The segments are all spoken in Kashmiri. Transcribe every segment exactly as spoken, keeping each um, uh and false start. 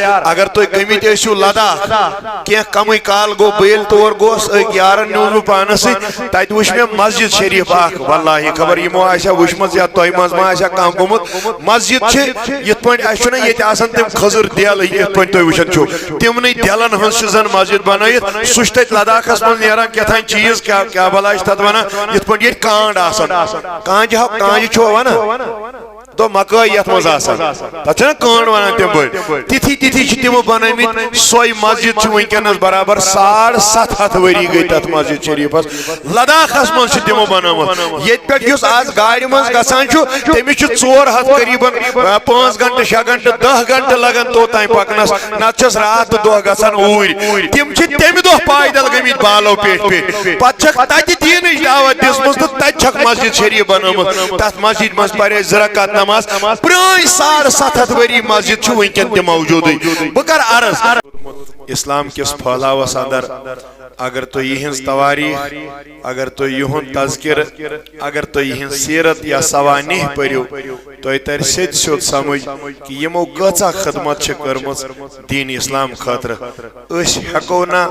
اگر تُہۍ گٔمٕتۍ ٲسِو لداخ، کینٛہہ کمٕے کال گوٚو، بہٕ ییٚلہِ تور گوس، أکۍ یارن نیوٗس بہٕ پانس سۭتۍ، تتہِ وٕچھ مےٚ مسجد شریف اکھ، واللہ خبر یِمو آسیا وٕچھمٕژ یا تۄہہِ منٛز ما آسیا کانٛہہ گوٚمُت۔ مسجد چھِ یِتھ پٲٹھۍ اَسہِ چھُنہ ییٚتہِ آسان تِم خٔزٕر دیل، یِتھ پٲٹھۍ تُہۍ وٕچھان چھِو، تِمنٕے دیلن ہٕنٛز چھِ زن مسجد بنٲیِتھ۔ سُہ چھُ تتہِ لداخس منٛز نیران کیٛاہ تام چیٖز، کیٛاہ، کیٛاہ بلاے چھِ تتھ ونان، یِتھ پٲٹھۍ ییٚتہِ کانٛڈ آسان۔ کانٛجہِ ہا، کانٛجہِ چھُوا ونان؟ دۄہ مکٲے یتھ منٛز آسان۔ تتھ چھِنہ کٲنٛڈ ونان تِم پٲٹھۍ۔ تِتھی، تِتھی چھِ تِمو بنٲومٕتۍ۔ سۄے مسجد چھِ وٕنکیٚنس برابر ساڑ ستھ ہتھ ؤری گٔے تتھ مسجد شریفس۔ لداخس منٛز چھِ تِمو بنٲومٕژ۔ ییٚتہِ پٮ۪ٹھ یُس آز گاڑِ منٛز گژھان چھُ، تٔمِس چھِ ژور ہتھ قریباً، آ، پانٛژھ گھنٹہٕ، شےٚ گھنٹہٕ، دَہ گھنٹہٕ لگان توٚتام پکنس۔ نتہٕ چھِس راتھ تہٕ دۄہ گژھان اوٗرۍ۔ تِم چھِ تمہِ دۄہ پیدل گٔمٕتۍ بالو پیٹھۍ پیٹھۍ۔ پتہٕ چھکھ تتہِ دیٖنٕچ دعوت دِژمٕژ تہٕ تتہِ چھکھ مسجد شریف بنٲومٕژ۔ تتھ مسجد منٛز پرے زٕ رکعت نماز۔ پرٛٲنۍ ساڑ ستھ ہتھ ؤری مسجد چھِ وٕنکیٚن تہِ موجودٕے۔ بہٕ کرٕ عرض۔ اسلام کِس پھہلاوس اندر اگر تُہۍ یِہنٛز تواریخ، اگر تُہۍ یِہُنٛد تذکرٕ، اگر تُہۍ یِہنٛز سیرت یا سوانح پٔرِو، تۄہہِ ترِ سیٚدِ سیوٚد سمجھ کہِ یِمو کۭژاہ خدمت چھِ کٔرمٕژ دین اسلام خٲطرٕ۔ أسۍ ہٮ۪کو نہ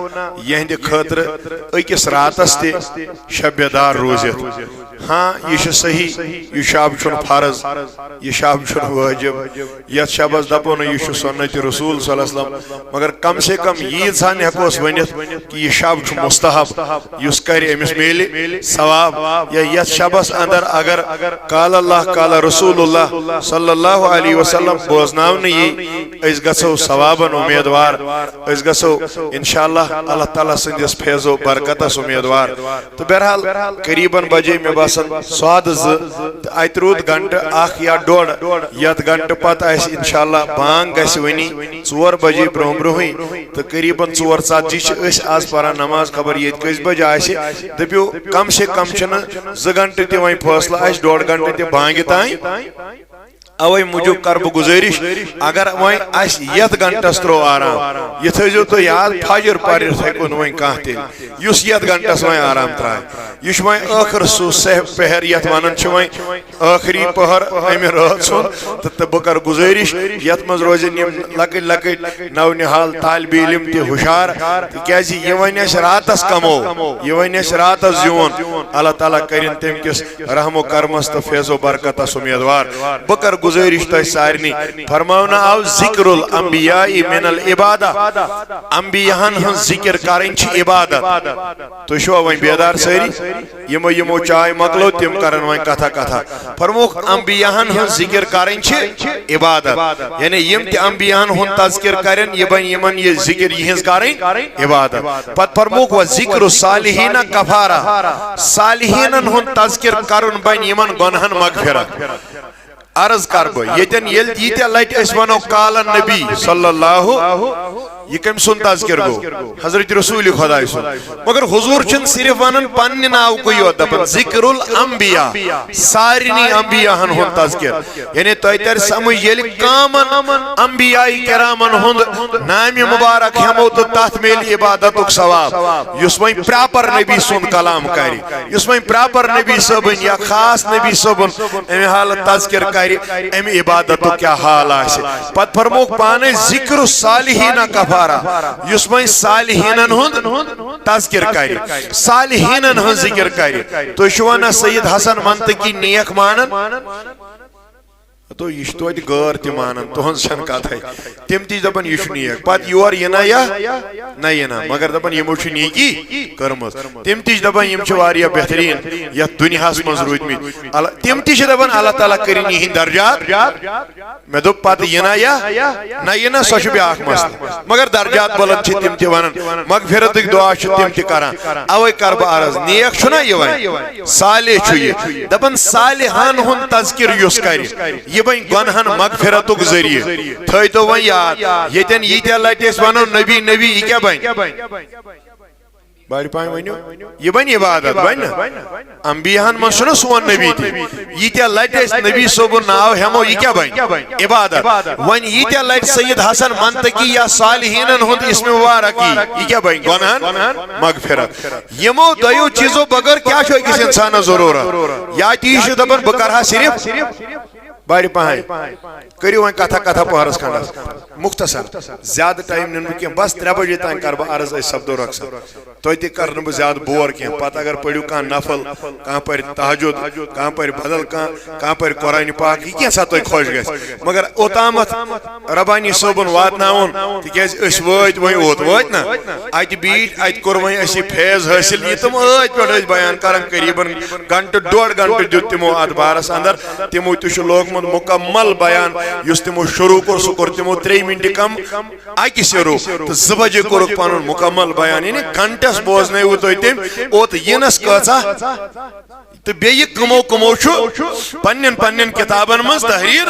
یِہنٛدِ خٲطرٕ أکِس راتس تہِ شب بیدار روٗزِتھ۔ ہاں، یہِ چھُ صحیح، یہِ شب چھُنہٕ فرض، یہِ شب چھُنہٕ وٲجب۔ یتھ شبس دپو نہٕ یہِ چھُ سنت رسول صلی اللہ علیہ وسلم، مگر کم سے کم ییٖژ ہن ہٮ۪کوس ؤنِتھ کہِ یہِ شب چھُ مستحب، یُس کرِ أمِس میلہِ ثواب۔ یا یتھ شبس اندر اگر قال اللہ قال رسول اللہ صلی اللہ علیہ وسلم بوزناونہٕ یی، أسۍ گژھو ثوابن امیدوار، أسۍ گژھو انشاءاللہ اللہ تعالیٰ سٕنٛدِس فیض و برکتس امیدوار۔ تہٕ بہرحال قریباً بجے مےٚ باسان سوادٕ زٕ، تہٕ اتہِ روٗد گھنٹہٕ اکھ یا ڈوٚڈ، یتھ گھنٹہٕ پتہٕ آسہِ انشاءاللہ بانگ گژھِ وٕنی، ژور بجے برونٛہہ برونٛہٕے، تہٕ قریباً ژور ژتجی چھِ أسۍ آز پران نماز، خبر ییٚتہِ کٔژِ بجہِ آسہِ۔ دٔپِو کم سے کم چھِنہٕ زٕ گھنٹہٕ تہِ وۄنۍ فٲصلہٕ اَسہِ، ڈوٚڈ گھنٹہٕ تہِ بانگہِ تام۔ اوے موٗجوٗب کرٕ بہٕ گُزٲرِش، اگر وۄنۍ اَسہِ یَتھ گھنٹس ترٛوو آرام، یہِ تھٲیزیو تُہۍ یاد، فجر پرِتھ ہیٚکو نہٕ وۄنۍ کانٛہہ تیٚلہِ، یُس یَتھ گھنٹس وۄنۍ آرام ترٛایہِ۔ یہِ چھُ وۄنۍ ٲخر سُہ سہ پہر یَتھ وَنان چھِ وۄنۍ ٲخری پہر اَمہِ رٲژ ہُنٛد۔ تہٕ، تہٕ بہٕ کرٕ گُزٲرِش، یَتھ منٛز روزن یِم لۄکٕٹۍ لۄکٕٹۍ نو نہال طالب علم تہِ ہُشار، تِکیٛازِ یہِ وۄنۍ اَسہِ راتس کمو، یہِ وۄنۍ اَسہِ راتس زیوٗن، اللہ تعالیٰ کٔرِن تَمہِ کِس رحم و کرمس تہٕ فیض و برکتس امیدوار۔ بہٕ کرٕ گُزٲرِش تۄہہِ سارنٕے، فرماونہٕ آو ذکر الانبیاء من العبادہ، انبیاہن ہٕنٛز ذکر کرٕنۍ چھِ عبادت۔ تُہۍ چھِوا وۄنۍ بیدار سٲری؟ یِمو یِمو چاے مۄکلٲو، تِم کرن وۄنۍ کتھا کتھا۔ فرمووُکھ، انبیاہن ہٕنٛز ذکر کرٕنۍ چھِ عبادت، یعنی یِم تہِ انبیاہن ہُنٛد تذکر کرن، یہِ بنہِ یِمن یہِ ذکر یِہنٛز کرٕنۍ عبادت۔ پتہٕ فرمووُکھ، و ذکر الصالحین کفارہ، صالحینن ہُنٛد تذکر کرُن بنہِ یِمن گۄنہن مغفرت۔ عرض کر بہٕ، ییٚتٮ۪ن ییٚلہِ ییٖتیٛاہ لٹہِ أسۍ ونو قال النبی صلی اللہ، یہِ کٔمۍ سُنٛد تذکر گوٚو؟ حضرت رسول خداے سُنٛد۔ مگر حضور چھِنہٕ صرف ونان پننہِ ناوکُے یوت، دپان ذکر الانبیاء، سارنٕے انبیاہن ہُنٛد تذکر۔ یعنی تۄہہِ ترِ سمجھ، ییٚلہِ کامن انبیاء کرامن ہُنٛد نامہِ مبارک ہٮ۪مو تہٕ تتھ میلہِ عبادتُک ثواب۔ یُس وۄنۍ پراپر نبی سُنٛد کلام کرِ، یُس وۄنۍ پراپر نبی صٲبٕنۍ یا خاص نبی صٲبُن امہِ حالہٕ تذکر کرِ، امہِ عبادتُک کیٛاہ حال آسہِ۔ پتہٕ فرمووُکھ پانے، ذکر الصالحین کفارہ، یُس وۄنۍ صالحینن ہُنٛد تذکر کرِ، صالحینن ہٕنٛز ذکر کرِ۔ تُہۍ چھِوا نہ سید حسن منطقی نیک مانان؟ تو یہِ چھُ توتہِ غٲر تہِ مانان، تُہنٛز چھَنہٕ کتھے۔ تِم تہِ چھِ دپان، یہِ چھُ نیک۔ پتہٕ یور یِنا یا نہ یِنا، مگر دپان، یِمو چھِ نیکی کٔرمٕژ۔ تِم تہِ چھِ دپان، یِم چھِ واریاہ بہتریٖن یتھ دُنیاہس منٛز روٗدۍمٕتۍ۔ اللہ، تِم تہِ چھِ دپان، اللہ تعالیٰ کٔرِن یِہِنٛدۍ درجات۔ مےٚ دوٚپ، پتہٕ یِنا یا نہ یِنا، سۄ چھِ بیٛاکھ مسلہٕ۔ مگر درجات بلند چھِ تِم تہِ ونان، مغفرتٕکۍ دعا چھِ تِم تہِ کران۔ اوے کرٕ بہٕ عرض، نیک چھُنا یہِ وۄنۍ؟ صالح چھُ یہِ۔ دپان، صالحن ہُنٛد تذکر یُس کرِ، یہِ بنہِ گۄنہن مغفرتُک ذٔریعہٕ۔ تھٲیتو وۄنۍ یاد، ییٚتٮ۪ن ییٖتیٛاہ لٹہِ أسۍ ونو، نبی، نبی، یہِ کیٛاہ بنہِ؟ بڑِ پامہِ ؤنِو، یہِ بنہِ عبادت، بنہِ نہ؟ انبیاہن منٛز چھُنہ سون نبی تہِ؟ ییٖتیٛاہ لٹہِ أسۍ نبی صٲبُن ناو ہٮ۪مو، یہِ کیٛاہ بنہِ؟ عبادت۔ وۄنۍ ییٖتیٛاہ لٹہِ سید حسن منطقی یا صالحینن ہُنٛد اسم مبارک یی، یہِ کیٛاہ بنہِ؟ گۄنہن مغفرت۔ یِمو دۄیو چیٖزو بغٲر کیٛاہ چھُ أکِس انسانس ضروٗرت؟ یا تہِ یہِ چھُ دپان، بہٕ کرٕ ہا صرف بڑِ پہن۔ کٔرِو وۄنۍ کتھا کتھا پہرس کھنڈس۔ مختصر، زیادٕ ٹائم نِنہٕ بہٕ کینٛہہ، بس ترٛےٚ بجے تام کرٕ بہٕ عرض، أسۍ سپدو رۄخصت۔ تۄہہِ تہِ کرٕ نہٕ بہٕ زیادٕ بور کینٛہہ۔ پتہٕ اگر پٔرِو کانٛہہ نفل، کانٛہہ پرِ تہجد، کانٛہہ پرِ بدل کانٛہہ، کانٛہہ پرِ قرآن پاک، یہِ کینٛژھا تۄہہِ خۄش گژھِ۔ مگر اوٚتامتھ ربانی صٲبُن واتناوُن، تِکیازِ أسۍ وٲتۍ وۄنۍ اوت، وٲتۍ نہ؟ اتہِ بیٖٹھۍ، اتہِ کوٚر وۄنۍ اَسہِ یہِ فیض حٲصِل، یہِ تِم ٲدۍ پٮ۪ٹھ ٲسۍ بیان کران، قریباً گھنٹہٕ ڈۄڈ گھنٹہٕ دیُت تِمو اتھ بارس اندر۔ تِمو تہِ چھُ لوگمُت مکمل بیان، یُس تِمو شروع کوٚر، سُہ کوٚر تِمو ترٛیٚیہِ منٹہِ کم اکہِ سرو، تہٕ زٕ بجے کوٚرُکھ پنُن مکمل بیان۔ یعنی گھنٹس بوزنٲوِو تُہۍ تٔمۍ، اوت یِنس کۭژاہ۔ تہٕ بیٚیہِ کٕمو کٕمو چھُ پننٮ۪ن پننٮ۪ن کِتابن منٛز تحریر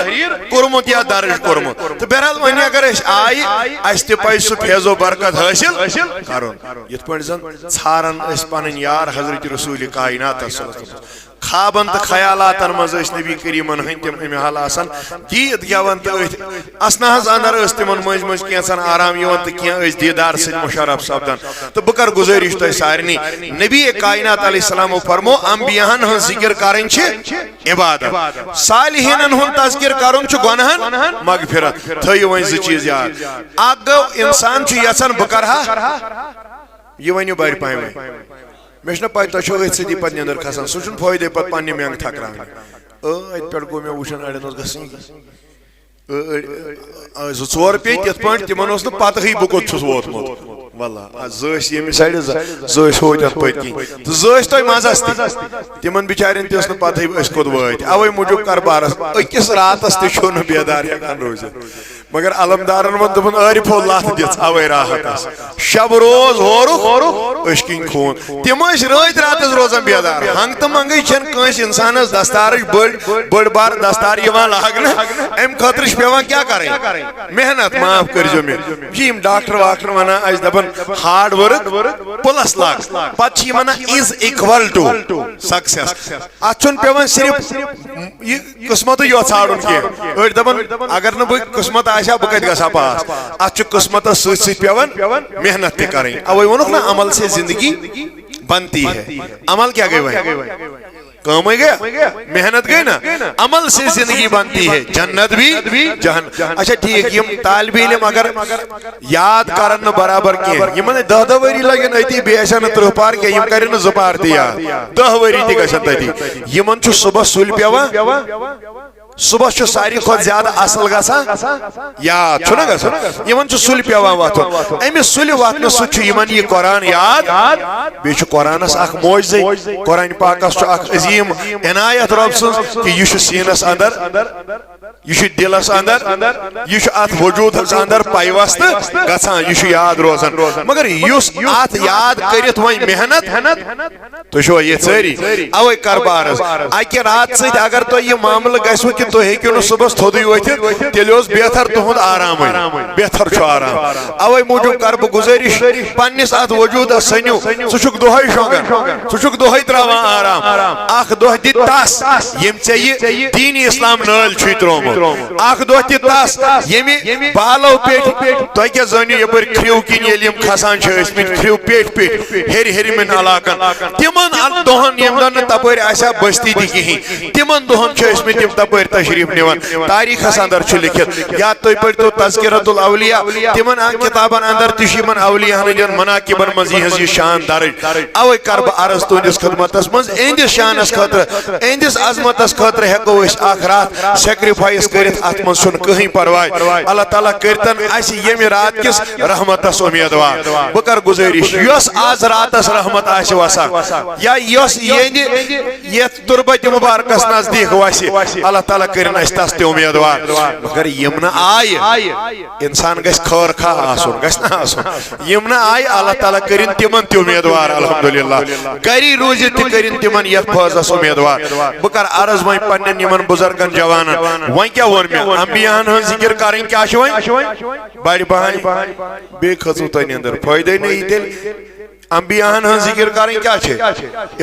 کوٚرمُت یا درج کوٚرمُت۔ تہٕ بہرحال وۄنۍ اگر أسۍ آیہِ، اَسہِ تہِ پزِ سُہ فیض و برکت حٲصِل کرُن۔ یِتھ پٲٹھۍ زن ژھارن أسۍ پنٕنۍ یار حضرت رسول کائنات صلی اللہ علیہ وسلم۔ خوابن تہٕ خیالاتن منٛز ٲسۍ نبی کریمن ہٕنٛدۍ تِم امہِ حال آسان گیٖت گٮ۪وان تہٕ أتھۍ اثناہس اندر ٲس تِمن مٔنٛزۍ مٔنٛزۍ کینٛژن آرام یِوان تہٕ کینٛہہ ٲسۍ دیٖدار سۭتۍ مُشرف سپدان۔ تہٕ بہٕ کرٕ گُزٲرِش تۄہہِ سارنٕے، نبی کائنات علیہ السلام فرمو، انبیاہن ہٕنٛز ذکر کرٕنۍ چھِ عبادت، صالحینن ہُنٛد تذکر کرُن چھُ گۄنہن مغفرت۔ تھٲیِو وۄنۍ زٕ چیٖز یاد۔ اکھ گوٚو انسان چھُ یژھان بہٕ کرٕ ہا، یہِ ؤنِو بڑِ پایہِ وۄنۍ۔ مےٚ چھُنہ پَے تۄہہِ چھو أتھۍ سۭتی پَتہٕ نیٚنٛدٕر کھسان، سُہ چھُنہٕ فٲیدَے پَتہٕ پننہِ مٮ۪نٛگہٕ تھکراونہِ۔ ٲ، اَتہِ پٮ۪ٹھ گوٚو مےٚ وٕچھان اَڑٮ۪ن اوس گژھان۔ ٲ، أڑۍ، آ، زٕ ژور پیٚیہِ تِتھ پٲٹھۍ، تِمن اوس نہٕ پَتہٕے بہٕ کوٚت چھُس ووتمُت۔ واللہ، آ، زٕ ٲسۍ ییٚمہِ سایڈٕ، زٕ، زٕ ٲسۍ ہوتٮ۪ن پٔتۍ کِنۍ۔ تہٕ زٕ ٲسۍ تۄہہِ منٛزس تہِ۔ تِمن بِچارٮ۪ن تہِ ٲس نہٕ پَتہٕے أسۍ کوٚت وٲتۍ۔ اَوَے موٗجوٗب کَرٕ بہٕ عرض، أکِس راتس تہِ چھُو نہٕ بیدار ہٮ۪کان روٗزِتھ۔ مگر علمدارن ووٚن، دوٚپُن، عٲرِفو لَتھ دِژ اَوَے راحتس۔ شب روز ہورُکھ أچھ کِنۍ خوٗن۔ تِم ٲسۍ رٲتۍ راتس روزان بیدار۔ ہنٛگ تہٕ منٛگٕے چھَنہٕ کٲنٛسہِ اِنسانس دستارٕچ بٔڑ، بٔڑ بار دستار یِوان لاگنہٕ۔ اَمہِ خٲطرٕ چھِ پٮ۪وان کیٛاہ کَرٕنۍ؟ محنت، معاف کٔرۍزیو مےٚ۔ یہِ چھِ یِم ڈاکٹر واکٹر وَنان، اَسہِ دَپان، hard work plus luck۔ پَتہٕ چھِ یِم وَنان is equal to success۔ اَتھ چھُنہٕ پٮ۪وان صرف یہِ قٕسمتٕے یوت ژھانٛڈُن کینٛہہ۔ أڑۍ دَپان، اگر نہٕ بہٕ قٕسمت آسہِ ہا، بہٕ کَتہِ گژھٕ ہا پاس؟ اَتھ چھُ قٕسمتَس سۭتۍ سۭتۍ پٮ۪وان محنت تہِ کَرٕنۍ۔ اَوَے ووٚنُکھ نا، عمل سے زندگی بنتی ہے۔ عمل کیٛاہ گٔے وۄنۍ؟ کٲمٕے گٔے، محنت گٔے نا؟ عمل سے زندگی بنتی ہے، جنت بھی جہن۔ اچھا ٹھیٖک، یِم طالب علم اگر یاد کرن نہٕ برابر کینٛہہ، یِمن ہے دَہ دَہ ؤری لگن أتی، بیٚیہِ آسن نہٕ تٕرٛہ پار کینٛہہ، یِم کرن نہٕ زٕ پار تہِ یاد، دَہ ؤری تہِ گژھن تٔتی۔ یِمن چھُ صُبحس سُلہِ پٮ۪وان، صُبحس چھُ ساروی کھۄتہٕ زیادٕ اصل گژھان یاد، چھُنہ گژھان؟ یِمن چھُ سُلہِ پٮ۪وان وۄتھُن۔ اَمہِ سُلہِ وۄتھنہٕ سۭتۍ چھُ یِمن یہِ قرآن یاد، بیٚیہِ چھُ قرآنس اکھ معجزے، قرآن پاکس چھُ اکھ عظیٖم عنایت رۄب سٕنٛز کہِ یہِ چھُ سیٖنس اندر، یہِ چھُ دِلس اندر، یہِ چھُ اتھ وجوٗدس اندر پیوستہٕ گژھان، یہِ چھُ یاد روزان۔ مگر یُس اتھ یاد کٔرِتھ وۄنۍ محنت، تُہۍ چھِوا یہِ سٲری؟ اوے کاربارس اکہِ راتہٕ سۭتۍ اگر تۄہہِ یہِ معاملہٕ گژھِوٕ کہِ تُہۍ ہیٚکِو نہٕ صُبحس تھوٚدُے ؤتھِتھ، تیٚلہِ اوس بہتر تُہُنٛد آرامٕے، بہتر چھُ آرام۔ اوے موٗجوٗب کرٕ بہٕ گُزٲرِش، پننِس اتھ وجوٗدس سٔنِو، ژٕ چھُکھ دۄہے شۄنٛگان، ژٕ چھُکھ دۄہے تراوان آرام۔ اکھ دۄہ دِ تس، ییٚمۍ ژےٚ یہِ دین اسلام نٲلۍ چھُے ترٛوومُت۔ اکھ دۄہ دِ تس، ییٚمہِ بالو پیٚٹھۍ، تۄہہِ کیٛاہ زٲنِو یپٲرۍ کھرٛو کِنۍ ییٚلہِ یِم کھسان چھِ ٲسمٕتۍ کھرٛو پیٚٹھۍ پیٚٹھۍ، ہیٚرِ ہیٚرِمٮ۪ن علاقن، تِمن ال-، دۄہن ییٚمہِ دۄہ نہٕ تپٲرۍ آسہِ ہا بستی تہِ کِہیٖنۍ، تِمن دۄہن چھِ ٲسمٕتۍ تِم تپٲرۍ تشریف نِوان۔ تاریخس اندر چھُ لیٚکھِتھ، یا تُہۍ پٔرۍتو تذکرۃ الاولیاء، تِمن آ-، کتابن اندر تہِ چھُ یِمن اولیاء ہن ہٕنٛدٮ۪ن مناقبن منٛز یِہنٛز یہِ شان درج۔ اوے کرٕ بہٕ عرض تُہنٛدِس خدمتس منٛز، اہنٛدِس شانس خٲطرٕ، اہنٛدِس عظمتس خٲطرٕ ہٮ۪کو أسۍ اکھ راتھ sacrifice کٔرِتھ، اتھ منٛز چھُنہٕ کٕہٕنۍ پرواے۔ اللہ تعالیٰ کٔرتن اسہِ ییٚمہِ رات کِس رحمتس امیدوار۔ بہٕ کرٕ گُزٲرِش، یۄس آز راتس رحمت آسہِ وسان یا یۄس ییٚتہِ یتھ تربت مبارکس نزدیک وسہِ، اللہ تعالیٰ کٔرِن اسہِ تس تہِ امیدوار۔ مگر یِم نہٕ آیہِ، انسان گژھِ خٲر خواہ آسُن، گژھِ نہ آسُن۔ یِم نہٕ آیہِ، اللہ تعالیٰ کٔرِن تِمن تہِ امیدوار، الحمدللہ۔ گری روٗزِتھ تہِ کٔرِن تِمن یتھ فٲضس امیدوار۔ بہٕ کرٕ عرض وۄنۍ پننٮ۪ن یِمن بُزرگن جوانن، وۄنۍ کیٛاہ ووٚن مےٚ؟ انبیاہن ہٕنٛز ذِکِر کرٕنۍ کیٛاہ چھِ وۄنۍ؟ بڑِ پہن۔ بیٚیہِ کھٔژوٕ تۄہہِ نیٚنٛدٕر، فٲیدَے نہٕ یی تیٚلہِ۔ انبیاہن ہٕنٛز ذِکِر کرٕنۍ کیٛاہ چھِ؟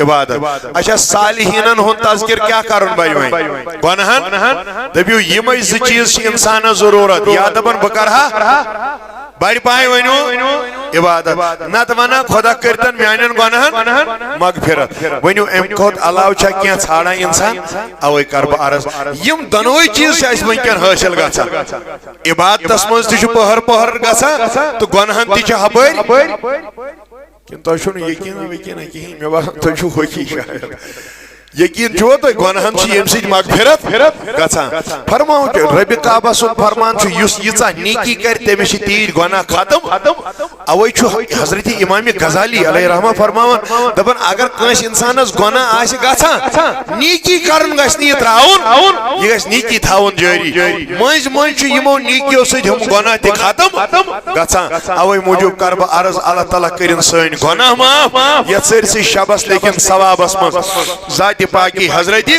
عبادت۔ اچھا، صالحیٖنن ہُنٛد تذکر کیٛاہ کرُن بڑِ وۄنۍ؟ گۄنہن۔ دٔپِو، یِمے زٕ چیٖز چھِ انسانس ضروٗرت۔ یا دپان، بہٕ کرٕ ہا، بڑِ پہن ؤنِو، عبادت، نتہٕ ونان خدا کٔرتن میانٮ۪ن گۄناہن مغفرت۔ ؤنِو، امہِ کھۄتہٕ علاوٕ چھا کینٛہہ ژھانڈان انسان؟ اوے کرٕ بہٕ عرض، یِم دۄنوے چیٖز چھِ اسہِ وٕنکٮ۪ن حٲصِل گژھان۔ عبادتس منٛز تہِ چھُ پٔہر پٔہر گژھان تہٕ گۄناہن تہِ چھِ ہپٲرۍ۔ کِنہٕ تۄہہِ چھُو نہٕ یقیٖنا وقیٖنا کِہیٖنۍ؟ مےٚ باسان، تُہۍ چھِو ہوٚکھی شاید۔ یقیٖن چھُوا تۄہہِ، گۄناہن چھِ ییٚمہِ سۭتۍ مغفرت گژھان؟ فرماوُن کہِ ربِ کعبہ سُنٛد فرمان چھُ، یُس ییٖژاہ نیکی کرِ، تٔمِس چھِ تیٖتۍ گۄناہ ختم۔ اوے چھُ حضرت امام غزالی علیہ رحمہ فرماوان، دپان، اگر کٲنٛسہِ انسانس گۄناہ آسہِ گژھان، نیکی کرُن گژھِ نہٕ یہِ ترٛاوُن، یہِ گژھِ نیکی تھاوُن جٲری۔ مٔنٛزۍ مٔنٛزۍ چھُ یِمو نیکیو سۭتۍ ہُم گۄناہ تہِ ختم گژھان۔ اوے موٗجوٗب کرٕ بہٕ عرض، اللہ تعالیٰ کٔرِن سٲنۍ گۄناہ معاف۔ یتھ سٲرسٕے شبس لیکن ثوابس منٛز ذاتِ پاکی حضرت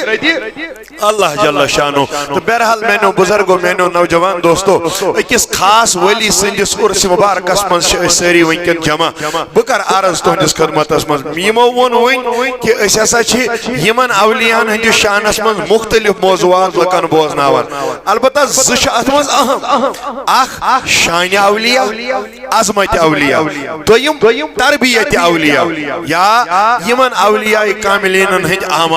اللہ جل شانو۔ تہٕ بہرحال میانیو بزرگو، میانیو نوجوان دوستو، أکِس خاص ولی سٕنٛدِس عرس مبارکس منٛز چھِ أسۍ سٲری وٕنکٮ۪ن جمع۔ بہٕ کرٕ عرض تُہنٛدِس خدمتس منٛز، یِمو ووٚن وۄنۍ کہِ أسۍ ہسا چھِ یِمن اولیاہن ہٕنٛدِس شانس منٛز مختلف موضوعات لُکن بوزناوان۔ البتہ زٕ چھِ اتھ منٛز اہم، اکھ شانِ اولیاء، عظمت اولیاء، دوٚیِم تربیت اولیاء، یا یِمن اولیاء کاملینن ہٕنٛدۍ اعمال۔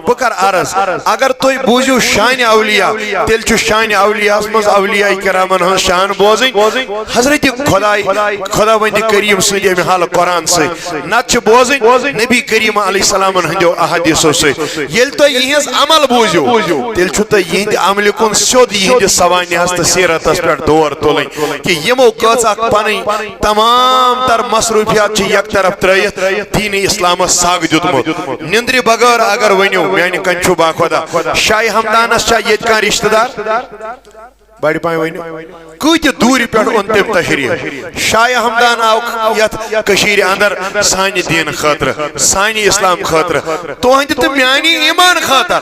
بہٕ کرٕ عرض، اگر تُہۍ بوٗزِو شانِ اولیاء، تیٚلہِ چھُ شانِ اولیاءس منٛز اولیاء کرامن ہٕنٛز شان بوزٕنۍ۔ حضرت خداے، خداوند کریم سٕنٛدِ امہِ حالہٕ قرآن سۭتۍ، نتہٕ چھِ بوزٕنۍ نبی کریم علیہ السلامن ہٕنٛدیو احادیثو سۭتۍ۔ ییٚلہِ تُہۍ یِہنٛز عمل بوٗزِو، تیٚلہِ چھُ تۄہہِ یِہنٛدِ عملہِ کُن سیوٚد یِہنٛدِس سوانحس تہٕ سیرتس پٮ۪ٹھ دور تُلٕنۍ کہِ یِمو کۭژاہ پنٕنۍ تمام تر مصروفیات چھِ یک طرف ترٲیِتھ دین اسلامس سگ دیُتمُت۔ نندرِ بغٲر اگر ؤنِو، میانہِ کنہِ چھُ باخۄدا، شاہ ہمدانس چھا ییٚتہِ کانٛہہ رشتہٕ دار؟ بڑِ پایہِ ؤنِو، کۭتہِ دوٗرِ پٮ۪ٹھ اوٚن تٔمۍ تشریف؟ شاہ ہمدان آو یتھ کٔشیٖرِ اندر سانہِ دین خٲطرٕ، سانہِ اسلام خٲطرٕ، تُہنٛدِ تہٕ میانہِ ایمان خٲطرٕ۔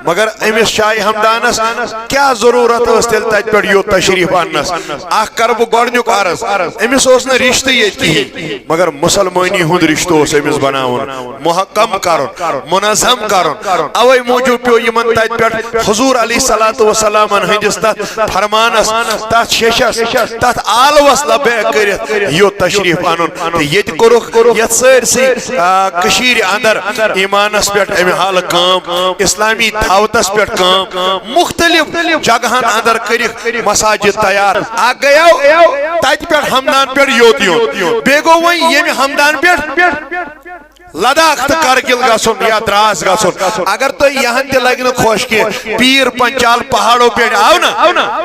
مگر أمِس شاہ ہمدانس کیٛاہ ضروٗرت ٲس تیٚلہِ تتہِ پٮ۪ٹھ یوٚت تشریف اننس؟ اکھ کرٕ بہٕ گۄڈٕنیُک عرض، أمِس اوس نہٕ رشتہٕ ییٚتہِ کِہیٖنۍ، مگر مسلمٲنی ہُنٛد رشتہٕ اوس أمِس بناوُن، محکم کرُن، منظم کرُن۔ اوے موٗجوٗب پیوٚو یِمن تتہِ پٮ۪ٹھ حضور علیہ الصلوۃ والسلامن ہٕنٛدِس تتھ فرمانس، تتھ شیشس، تتھ آلوس لبیک کٔرِتھ یوٚت تشریف انُن۔ تہٕ ییٚتہِ کوٚرُکھ یتھ سٲرسٕے، آ، کٔشیٖرِ اندر ایمانس پٮ۪ٹھ امہِ حالہٕ کٲم، اسلامی دعوتس پٮ۪ٹھ کٲم، مختلف جگہن اندر کٔرِکھ مساجد تیار۔ اکھ گٔیو تتہِ پٮ۪ٹھ ہمدان پٮ۪ٹھ یوٚت یُن، بیٚیہِ گوٚو وۄنۍ ییٚمہِ ہمدان پٮ۪ٹھ لداخ تہٕ کرگل گژھُن یا دراس گژھُن۔ اگر تۄہہِ یہن تہِ لگہِ نہٕ خۄش کینٛہہ، پیٖر پنچال پہاڑو پٮ۪ٹھ آو نہ،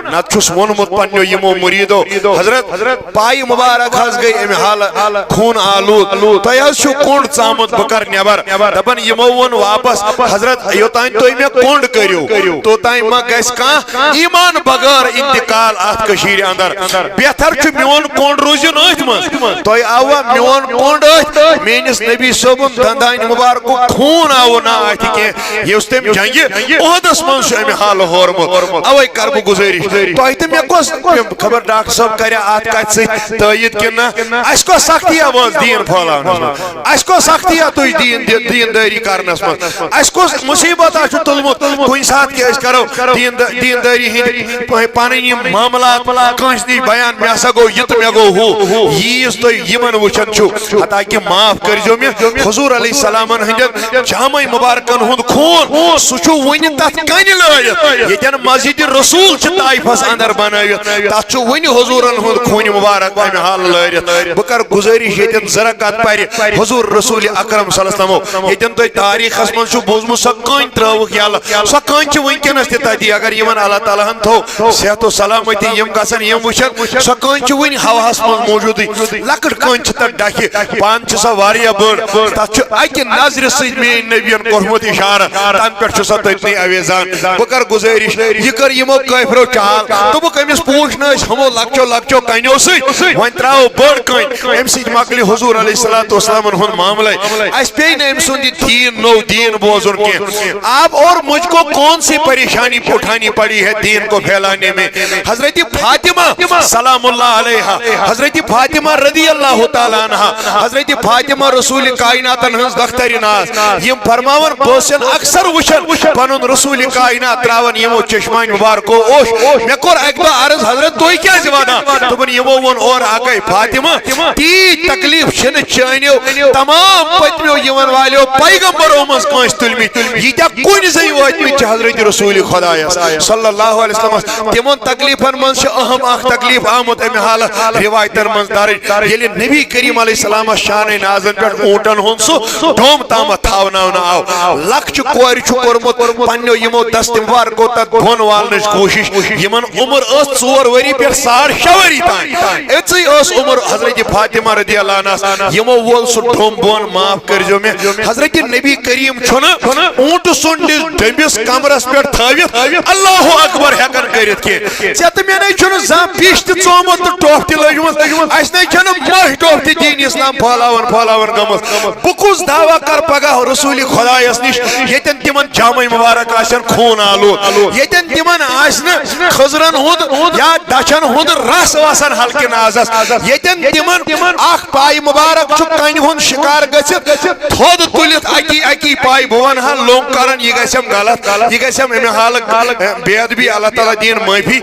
نتہٕ چھُس ووٚنمُت پننیو یِمو مریدو، حضرت پایہِ مبارک حظ گٔے امہِ حالہٕ خوٗن آلوٗد۔ تۄہہِ حظ چھُو کوٚنٛڈ ژامُت، بہٕ کرٕ نٮ۪بر۔ دپان یِمو ووٚن واپس، حضرت، یوٚتام تُہۍ مےٚ کوٚنٛڈ کٔرِو، توٚتام ما گژھِ کانٛہہ ایمان بغٲر انتقال اتھ کٔشیٖرِ اندر؟ بہتر چھُ میون کوٚنٛڈ روٗزِن أتھۍ منٛز۔ تۄہہِ آوا میون کوٚنٛڈ أتھۍ؟ میٲنِس نبی صٲبُن دندانہِ مبارکُک خوٗن آوُ نہٕ اتھِ کینٛہہ، یُس تٔمۍ جنگہِ احدس منٛز چھُ امہِ حالہٕ ہورمُت۔ اوے کرٕ بہٕ گُزٲرِش، تۄہہِ تہٕ مےٚ کۄس خبر ڈاکٹر صٲب کرِ اتھ کتھِ سۭتۍ تٲیید کِنہٕ نہ؟ اسہِ کۄس سختی آو از دین پھٲلاونس منٛز؟ اسہِ کۄس سختی آو تُہۍ دین، دین دٲری کرنس منٛز؟ اسہِ کۄس مصیبت آو چھُ تُلمُت؟ کُنہِ ساتہٕ کیٛاہ أسۍ کرو دین، دین دٲری ہٕنٛدۍ پنٕنۍ یِم معاملات کٲنٛسہِ نِش بیان، مےٚ ہسا گوٚو یہِ تہٕ مےٚ گوٚو ہُہ۔ ییٖژ تُہۍ یِمن وٕچھان چھِو، حتیٰ کہِ معاف کٔرۍزیو مےٚ، حضور علیہ السلامن ہٕنٛدٮ۪ن جامع مبارکن ہُنٛد خوٗن، سُہ چھُ وُنہِ تتھ کنہِ لٲرِتھ۔ ییٚتٮ۪ن مسجد رسول چھِ طائفس اندر بنٲوِتھ، تتھ چھُ وُنہِ حضورن ہُنٛد خوٗنہِ مبارک امہِ حالہٕ لٲرِتھ۔ بہٕ کرٕ گُزٲرِش، ییٚتٮ۪ن زٕ رکعت پرِ حضور رسول اکرم صلی اللہ علیہ وسلمو، ییٚتٮ۪ن تۄہہِ تاریخس منٛز چھُ بوٗزمُت، سۄ کٔنۍ ترٲوٕکھ یلہٕ، سۄ کٔنۍ چھِ وُنکیٚنس تہِ تتی۔ اگر یِمن اللہ تعالیٰ ہن تھوو صحت و سلامتی، یِم گژھن یِم وٕچھن، سۄ کٔنۍ چھِ وُنہِ ہوہس منٛز موٗجوٗدٕے۔ لۄکٕٹ کٔنۍ چھِ تتھ ڈکھِ، پانہٕ چھِ سۄ واریاہ بٔڑ۔ تتھ چھُ اکہِ نظرِ سۭتۍ میٲنۍ نبین کوٚرمُت اشارٕ، تمہِ پٮ۪ٹھ چھُ سۄ تٔتنٕے اویزان۔ بہٕ کرٕ گُزٲرِش، یہِ کٔر یِمو کٲفرو چال، دوٚپُکھ، أمِس پوٗچھ نہٕ أسۍ ہُمو لۄکچو لۄکچو کنیو سۭتۍ، وۄنۍ ترٛاوو بٔڑ کٔنۍ، امہِ سۭتۍ مۄکلہِ حضور علیہ الصلوۃ والسلامن ہُنٛد معاملے۔ اسہِ پیٚیہِ نہٕ أمۍ سُنٛد یہِ دین، نوٚو دین بوزُن کینٛہہ۔ آپ اور مجھ کو کون سی پریشانی اٹھانی پڑی ہے دین کو پھیلانے میں؟ حضرت فاطمہ سلام اللہ علیہا، حضرت فاطمہ رضی اللہ تعالیٰ عنہا، حضرت فاطمہ رسول کائنات کائناتن ہٕنٛز دختر ناز۔ یِم فرماوان، بہٕ اوسُس اکثر وٕچھان پنُن رسول کائنات تراوان یِمو چشمانۍ مبارکو اوٚش۔ مےٚ کوٚر اکہِ دۄہ عرض، حضرت، تُہۍ کیازِ ودان؟ دوٚپُن، یِمو ووٚن اورٕ اکٲے، فاطمہ، تیٖتۍ تکلیف چھِنہٕ چٲنیو تمام پٔتمیو یِوان والیو پیغمبرو منٛز کٲنٛسہِ تُلمٕتۍ، ییٖتیٛاہ کُنہِ زٔنۍ وٲتمٕتۍ چھِ حضرت رسول خدایس صلی اللہ علیہ وسلمس۔ تِمن تکلیفن منٛز چھِ اہم اکھ تکلیف آمُت امہِ حالہٕ روایتن منٛز درج۔ ییٚلہِ نبی کریم علیہ السلامس شانِ نازن پٮ۪ٹھ اونٹن ہُنٛد سُہ ڈوم تامتھ تھاوناونہٕ آو، لکچہِ کورِ چھُ کوٚرمُت پننیو یِمو دست مبارکو تتھ بۄن والنٕچ کوٗشش۔ یِمن عمر ٲس ژور ؤری پٮ۪ٹھ ساڑ شےٚ ؤری تام۔ أژٕے ٲس عمر حضرت فاطمہ رضی اللہ عنہس۔ یِمو وول سُہ ڈوم بۄن، معاف کٔرۍزیو مےٚ، حضرت نبی کریم چھُنہٕ اونٹہٕ سُنٛد ڈٔمبِس کمرس پٮ۪ٹھ تھٲوِتھ اللہ اکبر ہٮ۪کان کٔرِتھ کینٛہہ۔ ژےٚ تہٕ مےٚ نے چھُنہٕ زانٛہہ پِش تہِ ژومُت تہٕ ٹۄپھ تہِ لٔجمٕژ۔ اَسہِ نے چھَنہٕ مٔہۍ ٹۄپھ تہِ دین اسلام پھٲلاوان پھٲلاوان گٔمٕژ۔ بہٕ کُس دعویٰ کَرٕ پگاہ رسول خدایَس نِش، ییٚتٮ۪ن تِمن جامے مبارک آسن خوٗن آلود، ییٚتٮ۪ن تِمن آسہِ نہٕ خٔزرن ہُنٛد یا دَچھن ہُنٛد رس وسان ہلکہِ نازس، ییٚتٮ۪ن تِمن اکھ پایہِ مبارک چھُ کنہِ ہُنٛد شِکار گٔژھِتھ تھوٚد تُلِتھ اکی اکی پایہِ، بہٕ وَنہٕ ہا لوٚنگ کرن، یہِ گژھٮ۪م غلط، یہِ گژھٮ۪م امہِ حالہٕ بے ادبی، اللہ تعالیٰ دِیِن معٲفی۔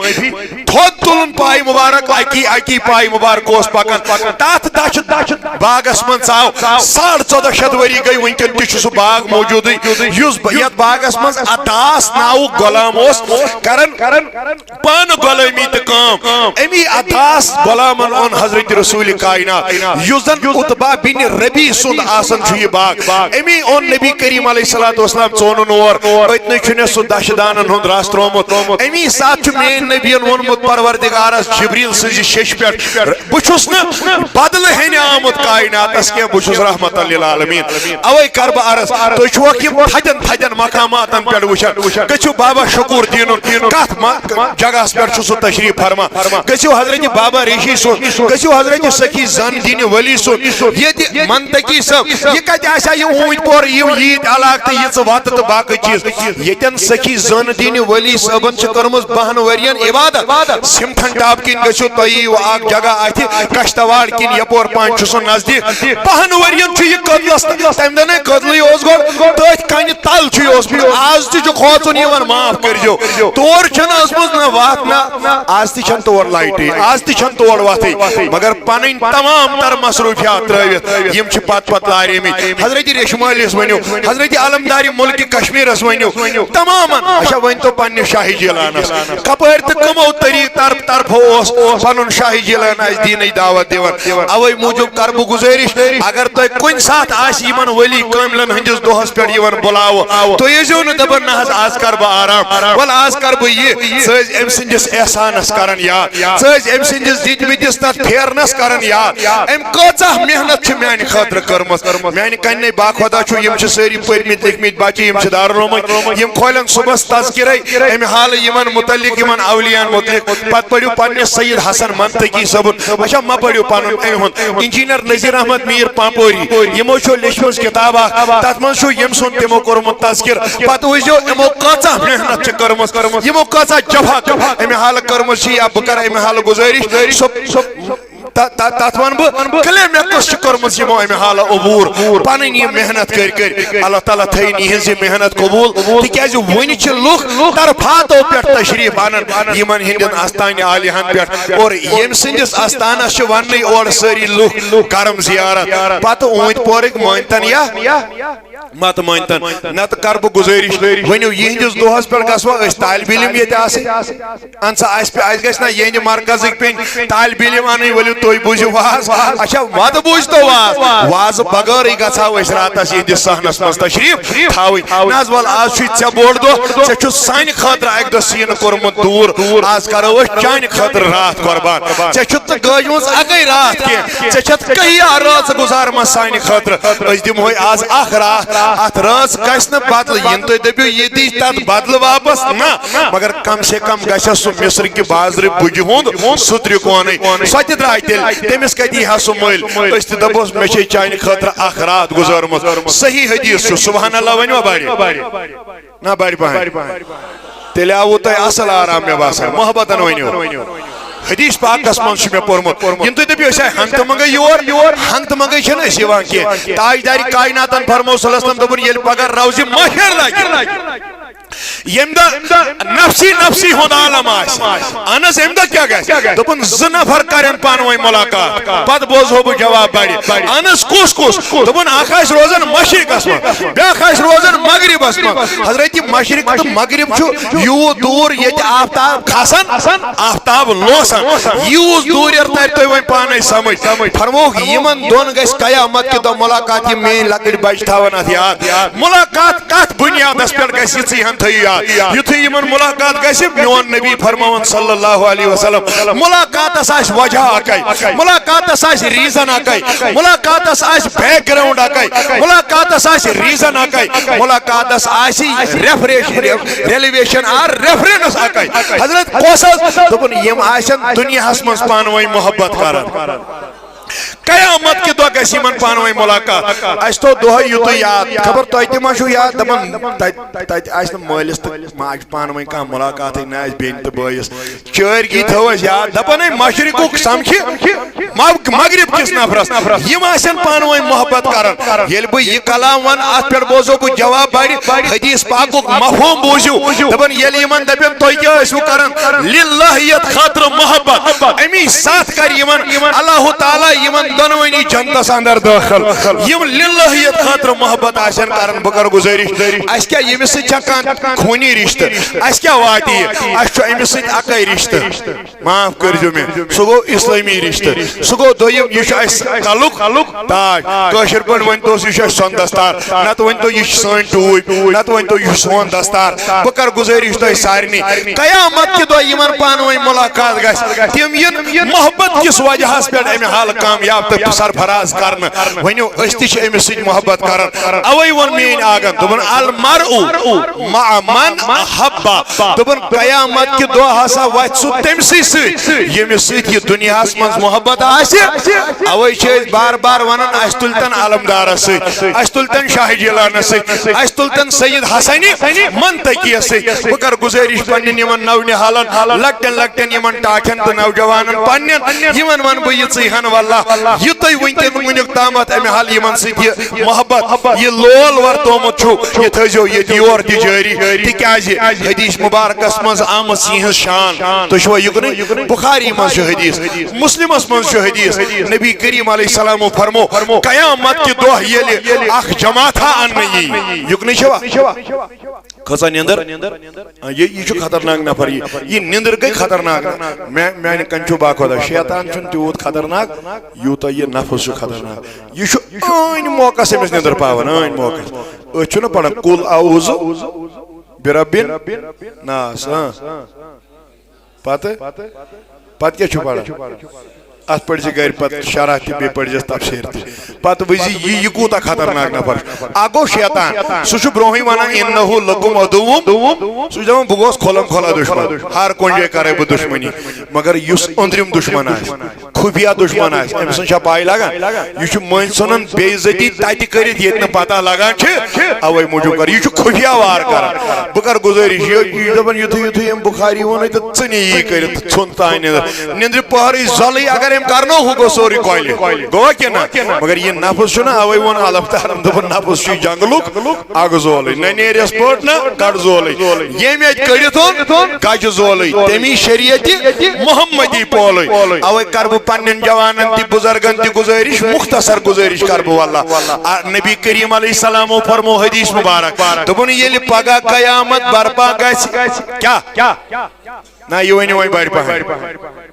تھوٚد تُلُن پایہِ مبارک، اکی اکی پایہِ مبارک اوس پکان۔ تتھ دچھ باغس منٛز ژاو ساڑ ژۄدہ شیٚتھ ؤری گٔے، وٕنکٮ۪ن تہِ چھُ سُہ باغ موجودٕے، یُس ب-، یتھ باغس منٛز عطاس ناوُک غلام اوس کران پانہٕ غلٲمی تہٕ کٲم۔ امی عطاس غلامن اوٚن حضرت رسول کائنات، یُس زن عتبہ بن ربیع سُنٛد آسان چھُ یہِ باغ۔ امی اوٚن نبی کریم علیہ الصلوۃ والسلام ژونُن اور۔ أتنٕے چھُنہٕ سُہ دَچھِ دانن ہُنٛد رس ترٛوومُت۔ امی ساتہٕ چھُ میٲنۍ نبیَن ووٚنمُت پروردگارس جبریل سٕنٛزِ شیٚشہِ پٮ۪ٹھ، بہٕ چھُس نہٕ بدلہٕ ہیٚنہِ آمُت کائناتس کینٛہہ، بہٕ چھُس رحمت للعالمین۔ اوے کر بہٕ عرض، تُہۍ چھِوکھ یِم تھدٮ۪ن تھدٮ۪ن مقاماتن پٮ۪ٹھ وٕچھان، گٔژھِو بابا شکور دیٖنُن کتھ ما-، جگہس پٮ۪ٹھ چھُ سُہ تشریف فرما۔ گٔژھِو حضرت بابا ریشی سُنٛد، گٔژھِو حضرت سخی زن دین ولی سُنٛد، ییٚتہِ منطقی صٲب، یہِ کتہِ آسہِ ہا یہِ اوٗنتۍ پور، یِم ییٖتۍ علاقہٕ تہٕ یِژٕ وتہٕ تہٕ باقٕے چیٖز۔ ییٚتٮ۪ن سخی زن دین ولی صٲبن چھِ کٔرمٕژ بہن ؤرین عبادت۔ سِمٹھن ٹاپ کِنۍ گٔژھِو تُہۍ، یِیِو اکھ جگہ اتھِ کشتواڑ کِنۍ، یپور پہن چھُ سُہ نزدیٖک۔ بہن ؤرین چھُ یہِ کٔدلس، تمہِ دۄہ نے کٔدلٕے اوس گۄڈٕ، تٔتھۍ کنہِ تل چھُ یہِ اوسمُت۔ آز تہِ چھُ کھوژُن یِوان، معاف کٔرۍزیو۔ تور چھَنہٕ ٲسمٕژ نہ وَتھ نہ، آز تہِ چھَنہٕ تور لایٹٕے، آز تہِ چھَنہٕ تور وَتھٕے۔ مگر پَنٕنۍ تمام تر مصروٗفیات ترٲوِتھ یِم چھِ پتہٕ پتہٕ لاریمٕتۍ۔ حضرت ریشمٲلِس ؤنِو، حضرت علمدارِ مُلکہِ کشمیٖرس ؤنِو، تمامن۔ اچھا، ؤنۍ تو پننِس شاہہِ جیلانس، کپٲرۍ تہٕ کٕمو طریٖق طرف طرفو اوس پنُن شاہہِ جیلان اَسہِ دیٖنٕچ دعوت دِوان؟ اوے موٗجوٗب کر بہٕ گُزٲرِش، اگر تۄہہِ کُنہِ ساتہٕ آسہِ یِمن ؤلی کٲملن ہٕنٛدِس دۄہس پٮ۪ٹھ یِوان بُلاوٕ، تُہۍ ٲسۍزیو نہٕ دپان، نہ حظ، آز کر بہٕ آرام، ول آز کر بہٕ یہِ۔ ژٕ ٲسۍ أمۍ سٕنٛدِس احسانس کران یاد، ژٕ ٲسۍ أمۍ سٕنٛدِس دِتمٕتِس تتھ پھیرنس کران یاد۔ أمۍ کۭژاہ محنت چھِ میانہِ خٲطرٕ کٔرمٕژ۔ میانہِ کنہِ باخۄدا چھُ، یِم چھِ سٲری پٔرمٕتۍ لیکھمٕتۍ بچہِ، یِم چھِ دارالعلومٕکۍ، یِم کھولن صُبحس تذکرے امہِ حالہٕ یِمن متعلق، یِمن اولیاءن متعلق۔ پتہٕ پٔرِو پننِس سید حسن منطقی صٲبُن۔ اچھا، مہ پٔرِو پنُن أمۍ ہُنٛد۔ انجینئر نذیر احمد میر پامپوری، یِمو چھو لیچھمٕژ کِتاب اکھ، تتھ منٛز چھُ ییٚمۍ سُنٛد تِمو کوٚرمُت تذکر۔ پتہٕ وٕچھزیو یِمو کۭژاہ محنت چھِ کٔرمٕژ، یِمو کۭژاہ جفا امہِ حالہٕ کٔرمٕژ چھِ۔ یا بہٕ کرٕ امہِ حالہٕ گُزٲرِش، سُہ تہ-، تہ-، تتھ ونہٕ بہٕ کلے مےٚ کۄس چھِ کٔرمٕژ یِمو امہِ حالہٕ عبوٗر۔ پنٕنۍ یہِ محنت کٔرۍ کٔرۍ اللہ تعالیٰ تھٲیِن یِہنٛز یہِ محنت قبوٗل، تِکیازِ وُنہِ چھِ لُکھ طرفاتو پٮ۪ٹھ تشریف انان یِمن ہٕنٛدٮ۪ن استانہِ عالیہن پٮ۪ٹھ، اور ییٚمہِ سٕنٛدِس استانس چھِ وننٕے اورٕ سٲری لُکھ کرم زیارت۔ پتہٕ اوٗنتۍ پورٕکۍ مٲنتن یا مت مٲنتن، نتہٕ کرٕ بہٕ گُزٲرِش، ؤنِو یِہنٛدِس دۄہس پٮ۪ٹھ گژھوا أسۍ طالب علم ییٚتہِ آسٕنۍ؟ اہن سا، اسہِ پہ-، اسہِ گژھِ نہ یہنٛدِ مرکزٕکۍ پیٚنۍ طالب علم انٕنۍ، ؤلِو تُہۍ بوٗزِو واز۔ اچھا، وَدٕ بوٗزتو واز؟ وازٕ بغٲرٕے گژھو أسۍ راتس یِہنٛدِس صحنس منٛز تشریف تھاوٕنۍ۔ نہ حظ، وَلہٕ آز چھُے ژےٚ بوٚڑ دۄہ، ژےٚ چھُ سانہِ خٲطرٕ اکہِ دۄہ سیٖنہٕ کوٚرمُت دوٗر۔ آز کرو أسۍ چانہِ خٲطرٕ راتھ قربان۔ ژےٚ چھُتھ نہٕ گٲجمٕژ اکٕے راتھ کینٛہہ، ژےٚ چھَتھ کٔہیا رٲژ گُزارمژ سانہِ خٲطرٕ۔ أسۍ دِمہوے آز اکھ راتھ، اتھ رٲژ گژھِ نہٕ بدلہٕ۔ یِنہٕ تُہۍ دٔپِو یہِ دی تتھ بدلہٕ واپس، نہ، مگر کم سے کم گژھِ سُہ مصر کہِ بازرٕ بُجہِ ہُنٛد سُہ ترٛکونٕے۔ سۄ تہِ درٛاے تیٚلہِ، تٔمِس کتہِ یی ہا سُہ مٔلۍ؟ أسۍ تہِ دپوس، مےٚ چھے چانہِ خٲطرٕ اکھ راتھ گُزٲرمٕژ۔ صحیح حدیث چھُ، سبحان اللہ ؤنِو بڑِ۔ نہ بڑِ پہن۔ تیٚلہِ آوٕ تۄہہِ اصل آرام مےٚ باسان، محبتن ؤنِو۔ حدیث پاکس منٛز چھُ مےٚ پوٚرمُت، یِم تُہۍ دٔپِو أسۍ آے ہنٛگتہٕ منٛگے یور، ہنٛگتہٕ منٛگے چھِنہٕ أسۍ یِوان کینٛہہ۔ تاجدارِ کائناتن فرموو صلی اللہ علیہ وسلم، دوٚپُن، ییٚلہِ پگاہ روزِ محشر لگہِ، ییٚمہِ دۄہ نفسی نفسی ہُنٛد عالم آسہِ، اہن حظ، اَمہِ دۄہ کیٛاہ گژھِ؟ دوٚپُن، زٕ نفر کرن پانہٕ ؤنۍ ملاقات، پتہٕ بوزہو بہٕ جواب بڑِ۔ اہن حظ، کُس کُس؟ دوٚپُن، اکھ آسہِ روزان مشرقس منٛز، بیٛاکھ آسہِ روزان مغربس منٛز۔ حضرت مشرق تہٕ مغرب چھُ یوٗت دوٗر، ییٚتہِ آفتاب کھسان، آفتاب لوسان، یوٗت دوٗریر ترِ تۄہہِ وۄنۍ پانے سمجھ۔ فرمووُکھ، یِمن دۄن گژھِ قیامت کہِ دۄہ ملاقات، یِم میٲنۍ لۄکٕٹۍ بچہِ تھاون اتھ یاد۔ ملاقات کتھ بنیادس پٮ۪ٹھ گژھِ، یہِ ژٕے ہن تھٲیِو یاد۔ یُتھُے یِمن ملاقات گژھِ، میون نبی فرماوان صلی اللہ علیہ وسلم، ملاقاتس آسہِ وجہ اکے، ملاقاتس آسہِ ریزن اکے، ملاقاتس آسہِ بیک گراؤنڈ اکے، ملاقاتس آسہِ ریزن اکے، ملاقاتس آسہِ ریفریش، ریلیویشن آر ریفرنس اکے۔ حضرت کۄس حظ؟ دوٚپُن، یِم آسن دُنیاہس منٛز پانہٕ ؤنۍ محبت کران۔ قیامت کہِ دۄہ گژھِ یِمن پانہٕ ؤنۍ ملاقات۔ اَسہِ تھوٚو دۄہے یُتُے یاد، خبر تۄہہِ تہِ ما چھُو یاد، دَپان تَتہِ، تَتہِ آسہِ نہٕ مٲلِس تہٕ ماجہِ پانہٕ ؤنۍ کانٛہہ ملاقاتٕے، نہ آسہِ بیٚنہِ تہٕ بٲیِس۔ چٲرگی تھٲو اَسہِ یاد، دَپان ہے مشرقُک سَمکھِ مغ-، مغرب کِس نفرس، یِم آسن پانہٕ ؤنۍ محبت کران۔ ییٚلہِ بہٕ یہِ کلام ونہٕ، اتھ پٮ۪ٹھ بوزو بہٕ جواب بڑِ۔ حدیث پاکُک مفہوم بوٗزِو۔ دپان ییٚلہِ یِمن دپن، تُہۍ کیٛاہ ٲسِو کران؟ للہیت خٲطرٕ محبت، امی ساتھ کرِ یِمن اللہ تعالیٰ یِمن دۄنوٕنی جنتس اندر دٲخل۔ یِم للہیت خٲطرٕ محبت آسن کران، بہٕ کرٕ گُزٲرِش، اسہِ کیٛاہ ییٚمِس سۭتۍ چھا کانٛہہ خوٗنی رشتہٕ؟ اسہِ کیٛاہ واتہِ یہِ؟ اسہِ چھُ أمِس سۭتۍ اکے رشتہٕ۔ معاف کٔرۍزیو مےٚ، سُہ گوٚو اسلٲمی رشتہٕ، سُہ گوٚو دوٚیِم، یہِ چھُ اَسہِ کلُک تاج۔ کٲشِر پٲٹھۍ ؤنۍتوس، یہِ چھُ اَسہِ سۄن دستار، نتہٕ ؤنۍتو، یہِ چھُ سٲنۍ ٹوٗپۍ، نتہٕ ؤنۍتو، یہِ چھُ سون دستار۔ بہٕ کرٕ گُزٲرِش تۄہہِ سارنٕے، قیامت کہِ دۄہ یِمن پانہٕ ؤنۍ مُلاقات گژھِ، تِم یِن محبت کِس وجہس پٮ۪ٹھ اَمہِ حالہٕ کامیاب تہٕ سرفراز کرنہٕ۔ ؤنِو، أسۍ تہِ چھِ أمِس سۭتۍ محبت کران۔ اوے ووٚن میٲنۍ آقن، دوٚپُن، المرء مع من احب۔ دوٚپُن، قیامت کہِ دۄہ ہسا وتھِ سُہ تٔمسٕے سۭتۍ، ییٚمِس سۭتۍ یہِ دُنیاہس منٛز محبت آسہِ۔ اوے چھِ أسۍ بار بار ونان، اسہِ تُلۍ تن علمدارس سۭتۍ، اسہِ تُلۍ تن شاہ جیلانس سۭتۍ، اسہِ تُلۍ تن سید حسنِ منطقیس سۭتۍ۔ بہٕ کرٕ گُزٲرِش پننٮ۪ن یِمن نونِحالن، لۄکٹٮ۪ن لۄکٹٮ۪ن یِمن ٹاٹھٮ۪ن تہٕ نوجوانن پننٮ۪ن، یِمن ونہٕ بہٕ یِژٕے ہن واللہ، یہِ تُہۍ وٕنکٮ۪ن وٕنیُک تامتھ امہِ حال یِمن سۭتۍ یہِ محبت، یہِ لول ورتومُت چھُ، یہِ تھٲیزیو ییٚتہِ یور تہِ جٲری، تِکیازِ حدیث مبارکس منٛز آمٕژ یِہنٛز شان۔ تُہۍ چھِوا یُکنُے؟ بخاری منٛز چھُ حدیث، مسلمس منٛز چھُ حدیث۔ نبی کریم علیہ السلامو فرمو، قیامت کہِ دۄہ ییٚلہِ اکھ جماعتھا اننہٕ یی، یُکنُے چھِوا؟ کھٔژا نیندر؟ آ، یہِ، یہِ چھُ خطرناک نفر۔ یہِ، یہِ نیندر گٔے خطرناک۔ مےٚ، میانہِ کنہِ چھُ باخۄدا۔ شیطان چھُنہٕ تیوٗت خطرناک، یوٗتاہ یہِ نفس چھُ خطرناک۔ یہِ چھُ أنۍ موقعس أمِس نیندر پاوان، أنۍ موقعس۔ أسۍ چھُنہ پران قل اعوذ برب الناس، ہاں۔ پتہٕ، پتہٕ کیٛاہ چھُ پران؟ اتھ پٔرۍ زِ گرِ پتہٕ شرح تہِ، بیٚیہِ پٔرۍ زِس تفسیٖر تہِ۔ پتہٕ وٕچھ زِ یہِ، یہِ کوٗتاہ خطرناک نفر چھُ۔ اکھ گوٚو شیطان، سُہ چھُ برونٛہٕے ونان، انہ لکم عدو، سُہ چھُ دپان، بہٕ گوس کھُلم کھُلا دُشمن، ہر کُنہِ جایہِ کرے بہٕ دُشمنی۔ مگر یُس أنٛدرِم دُشمن آسہِ، خفیہ دُشمن آسہِ، أمۍ سٕنٛز چھا پاے لگان؟ یہِ چھُ مٔنٛزۍ ژھٕنان بے عزتی تتہِ کٔرِتھ، ییٚتہِ نہٕ پتہ لگان چھِ، اوے موٗجوٗب کر۔ یہِ چھُ خفیہ وار کران۔ بہٕ کر گُزٲرِش، یہِ، یہِ چھُ دپان، یُتھُے، یُتھُے أمۍ بُخاری ووٚنُے تہٕ ژٕ نہِ یی کٔرِتھ، ژھُن تانۍ نٮ۪ندر۔ نٮ۪ندرِ پہرٕے زۄلٕے اگر أمۍ کرنو، ہُہ گوٚو سورُے کۄلہِ۔ گوٚوا کِنہٕ نہ؟ مگر یہِ نفس چھُنہ، اوے ووٚن علم دارن، دوٚپُن، نفس چھُ جنگلُک اکھ زولٕے، نہ نیرٮ۪س پٔٹ نہ کڑ زولٕے۔ ییٚمۍ اتہِ کٔڑِتھ اوٚن گجہِ زولٕے، تٔمی شریعتِ محمدی پولٕے۔ اوے کرٕ بہٕ پننٮ۪ن جوانن تہِ، بزرگن تہِ گُزٲرِش، مختصر گُزٲرِش کرٕ بہٕ واللہ۔ آ، نبی کریم علیہ السلامو فرمو حدیث مبارک، دوٚپُن، ییٚلہِ پگاہ قیامت برپا گژھِ، کیٛاہ؟ نہ، یہِ ؤنِو وۄنۍ بڑِ پہن۔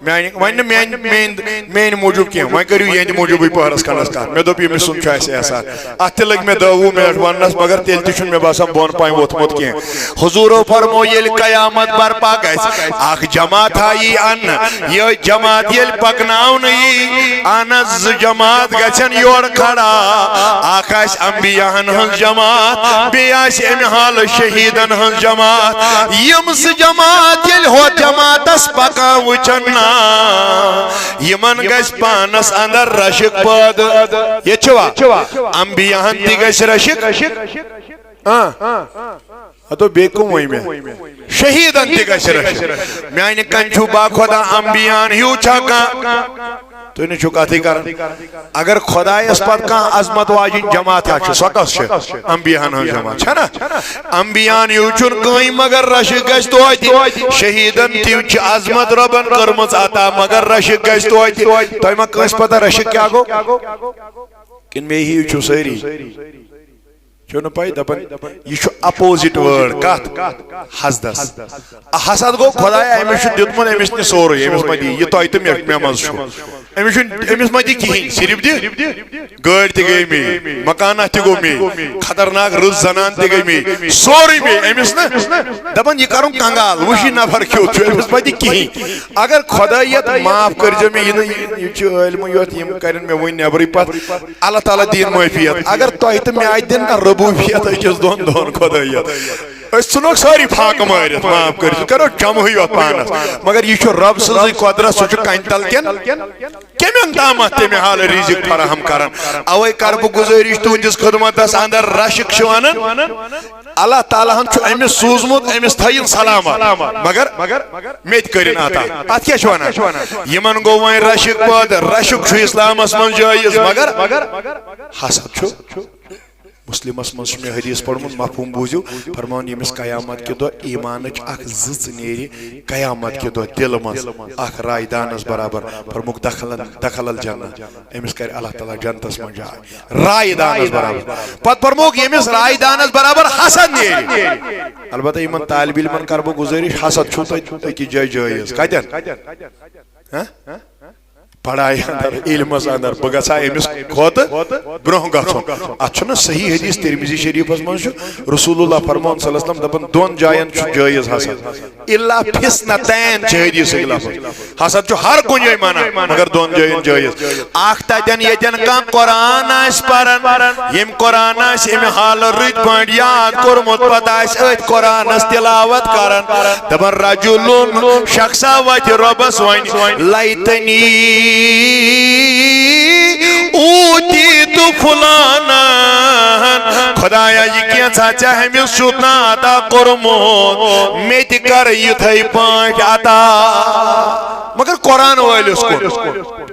میانہِ، وۄنۍ نہٕ میانہِ، میانہِ، میانہِ موٗجوٗب کینٛہہ، وۄنۍ کٔرِو یِہنٛدِ موٗجوٗبٕے پٔہرس کھنٛڈس کتھ۔ مےٚ دوٚپ، ییٚمِس سُنٛد چھُ اَسہِ احسان۔ اتھ تہِ لٔگۍ مےٚ دہ وُہ منٹ وننس، مگر تیٚلہِ تہِ چھُنہٕ مےٚ باسان بۄن پامہِ ووٚتھمُت کینٛہہ۔ حضوٗرو فرمو، ییٚلہِ قیامت برپا گژھِ، اکھ جماعت ہا یی اننہٕ۔ یہِ جماعت ییٚلہِ پکناونہٕ یی، اہن حظ، زٕ جماعت گژھن یورٕ کھڑا۔ اکھ آسہِ انبیاہن ہٕنٛز جماعت، بیٚیہِ آسہِ امہِ حالہٕ شہیٖدن ہٕنٛز جماعت۔ یِم زٕ جماعت ییٚلہِ ہۄتھ جماعتس پکان وٕچھن نا، یِمن گژھِ پانس اندر رشک پٲدٕ۔ ییٚتہِ چھُوا؟ انبیاہن تہِ گژھِ رشک۔ آ۔ ہتو بیٚیہِ کٕم ؤنۍ مےٚ؟ شہیٖدن تہِ گژھِ رٔچھِتھ۔ میانہِ کنہِ چھُ با خۄدا انبیاہن ہیوٗ چھا کانٛہہ؟ تُہۍ نہٕ چھِو کتھٕے کران۔ اگر خۄدایس پتہٕ کانٛہہ عظمت واجِنۍ جماعت ہا چھِ، سۄ کۄس چھِ؟ انبیاہن ہٕنٛز جماعت چھےٚ نا؟ انبیاہن ہیوٗ چھُنہٕ کٕہٕنۍ، مگر رشک گژھِ توتہِ۔ شہیٖدن تہِ چھِ عظمت رۄبن کٔرمٕژ عطا، مگر رشک گژھِ توتہِ۔ تۄہہِ ما کٲنٛسہِ پتہ رشک کیٛاہ گوٚو؟ کِنہٕ مے ہیوٗ چھِو سٲری؟ چھو نہٕ پَے، دَپان، یہِ چھُ opposite word۔ کَتھ؟ حسدَس۔ حسد گوٚو، خۄدایا، أمِس چھُ دیُتمُت، أمِس نہِ سورُے، أمِس ما دِ یہِ تۄہہِ تہٕ مےٚ، مےٚ منٛز چھُ۔ أمِس چھُنہٕ، أمِس ما دِ کِہیٖنۍ، صرف دِ گٲڑۍ تہِ گٔے مے، مکانہ تہِ گوٚو مے، خطرناک رٕژ زنان تہِ گٔے مے، سورُے مے۔ أمِس نہٕ دَپان، یہِ کَرُن کنگال، وٕچھ یہِ نفر کیُتھ چھُ، أمِس ما دِ کِہیٖنۍ۔ اگر خۄدایت معاف کٔرۍزیو مےٚ، یہِ نہٕ، یہِ چھُ عٲلمٕے یوت، یِم کَرن مےٚ وٕنۍ نٮ۪برٕے پَتھ۔ اللہ تعالیٰ دِیِن معٲفیت۔ اگر تۄہہِ تہٕ مےٚ اَتہِ دِن نا ربوبیت أکِس دۄن دۄن خۄدایَن، أسۍ ژھٕنوکھ سٲری فاقہٕ مٲرِتھ، معاف کٔرِو، أسۍ کَرو جمہٕے یوت پانَس۔ مگر یہِ چھُ رب سٕنٛزٕے قۄدرت، سُہ چھُ کَنہِ تَل کٮ۪ن کیٚمٮ۪ن تامَتھ تَمہِ حالہٕ رِزِق فراہم کران۔ اَوَے کَرٕ بہٕ گُزٲرِش تُہٕنٛدِس خدمتَس اندر، رَشِک چھِ وَنان، اللہ تعالیٰ ہن چھُ أمِس سوٗزمُت، أمِس تھٲیِن سلامت، مگر مےٚ تہِ کٔرِن عطا۔ اَتھ کیٛاہ چھِ وَنان؟ یِمن گوٚو وۄنۍ رَشِک پٲدٕ۔ رَشُک چھُ اِسلامس منٛز جٲیِز، مگر حسد چھُ۔ مسلمس منٛز چھُ مےٚ حدیث پوٚرمُت، مفہوم بوٗزِو۔ فرماوان، ییٚمِس قیامت کہِ دۄہ ایٖمانٕچ اکھ زٕژ نیرِ، قیامت کہِ دۄہ دِلہٕ منٛز اکھ رایہِ دانس برابر، فرمووُکھ، دخلن، دخل الجنہ، أمِس کرِ اللہ تعالیٰ جنتس منٛز جاے۔ رایہِ دانس برابر۔ پتہٕ فرمووُکھ، ییٚمِس رایہِ دانس برابر حسد نیرِ۔ البتہ یِمن طالب علمن کرٕ بہٕ گُزٲرِش، حسد چھُو تۄہہِ أکِس جایہِ جٲیز۔ کتٮ۪ن؟ ہہ؟ پڑھایہِ اندر، علمس اندر، بہٕ گژھا أمِس کھۄتہٕ برونٛہہ گژھُن۔ اتھ چھُنہ صحیح حدیث ترمذی شریفس منٛز چھُ، رسول اللہ فرماوان صلی اللہ علیہ وسلم دپان، دۄن جاین چھُ جٲیز حسد۔ الا فی اثنتین چھِ حدیثٕکۍ لفظ۔ حسد چھُ ہر کُنہِ جایہِ منع، مگر دۄن جاین جٲیز۔ اکھ تتٮ۪ن ییٚتٮ۪ن کانٛہہ قرآن آسہِ پران، ییٚمۍ قرآن آسہِ امہِ حالہٕ رٕتۍ پٲٹھۍ یاد کوٚرمُت، پتہٕ آسہِ أتھۍ قرآنس تلاوت کران، دپان، رجل، شخصا وتہِ رۄبس وۄنۍ، لیتنی اوتیت فلانن، خدایا، یہِ کینٛژھا ژےٚ ہُمِس چھُتھ نا عطا کوٚرمُت، مےٚ تہِ کر یِتھے پٲٹھۍ عطا۔ مگر قرآن وٲلِس کُن۔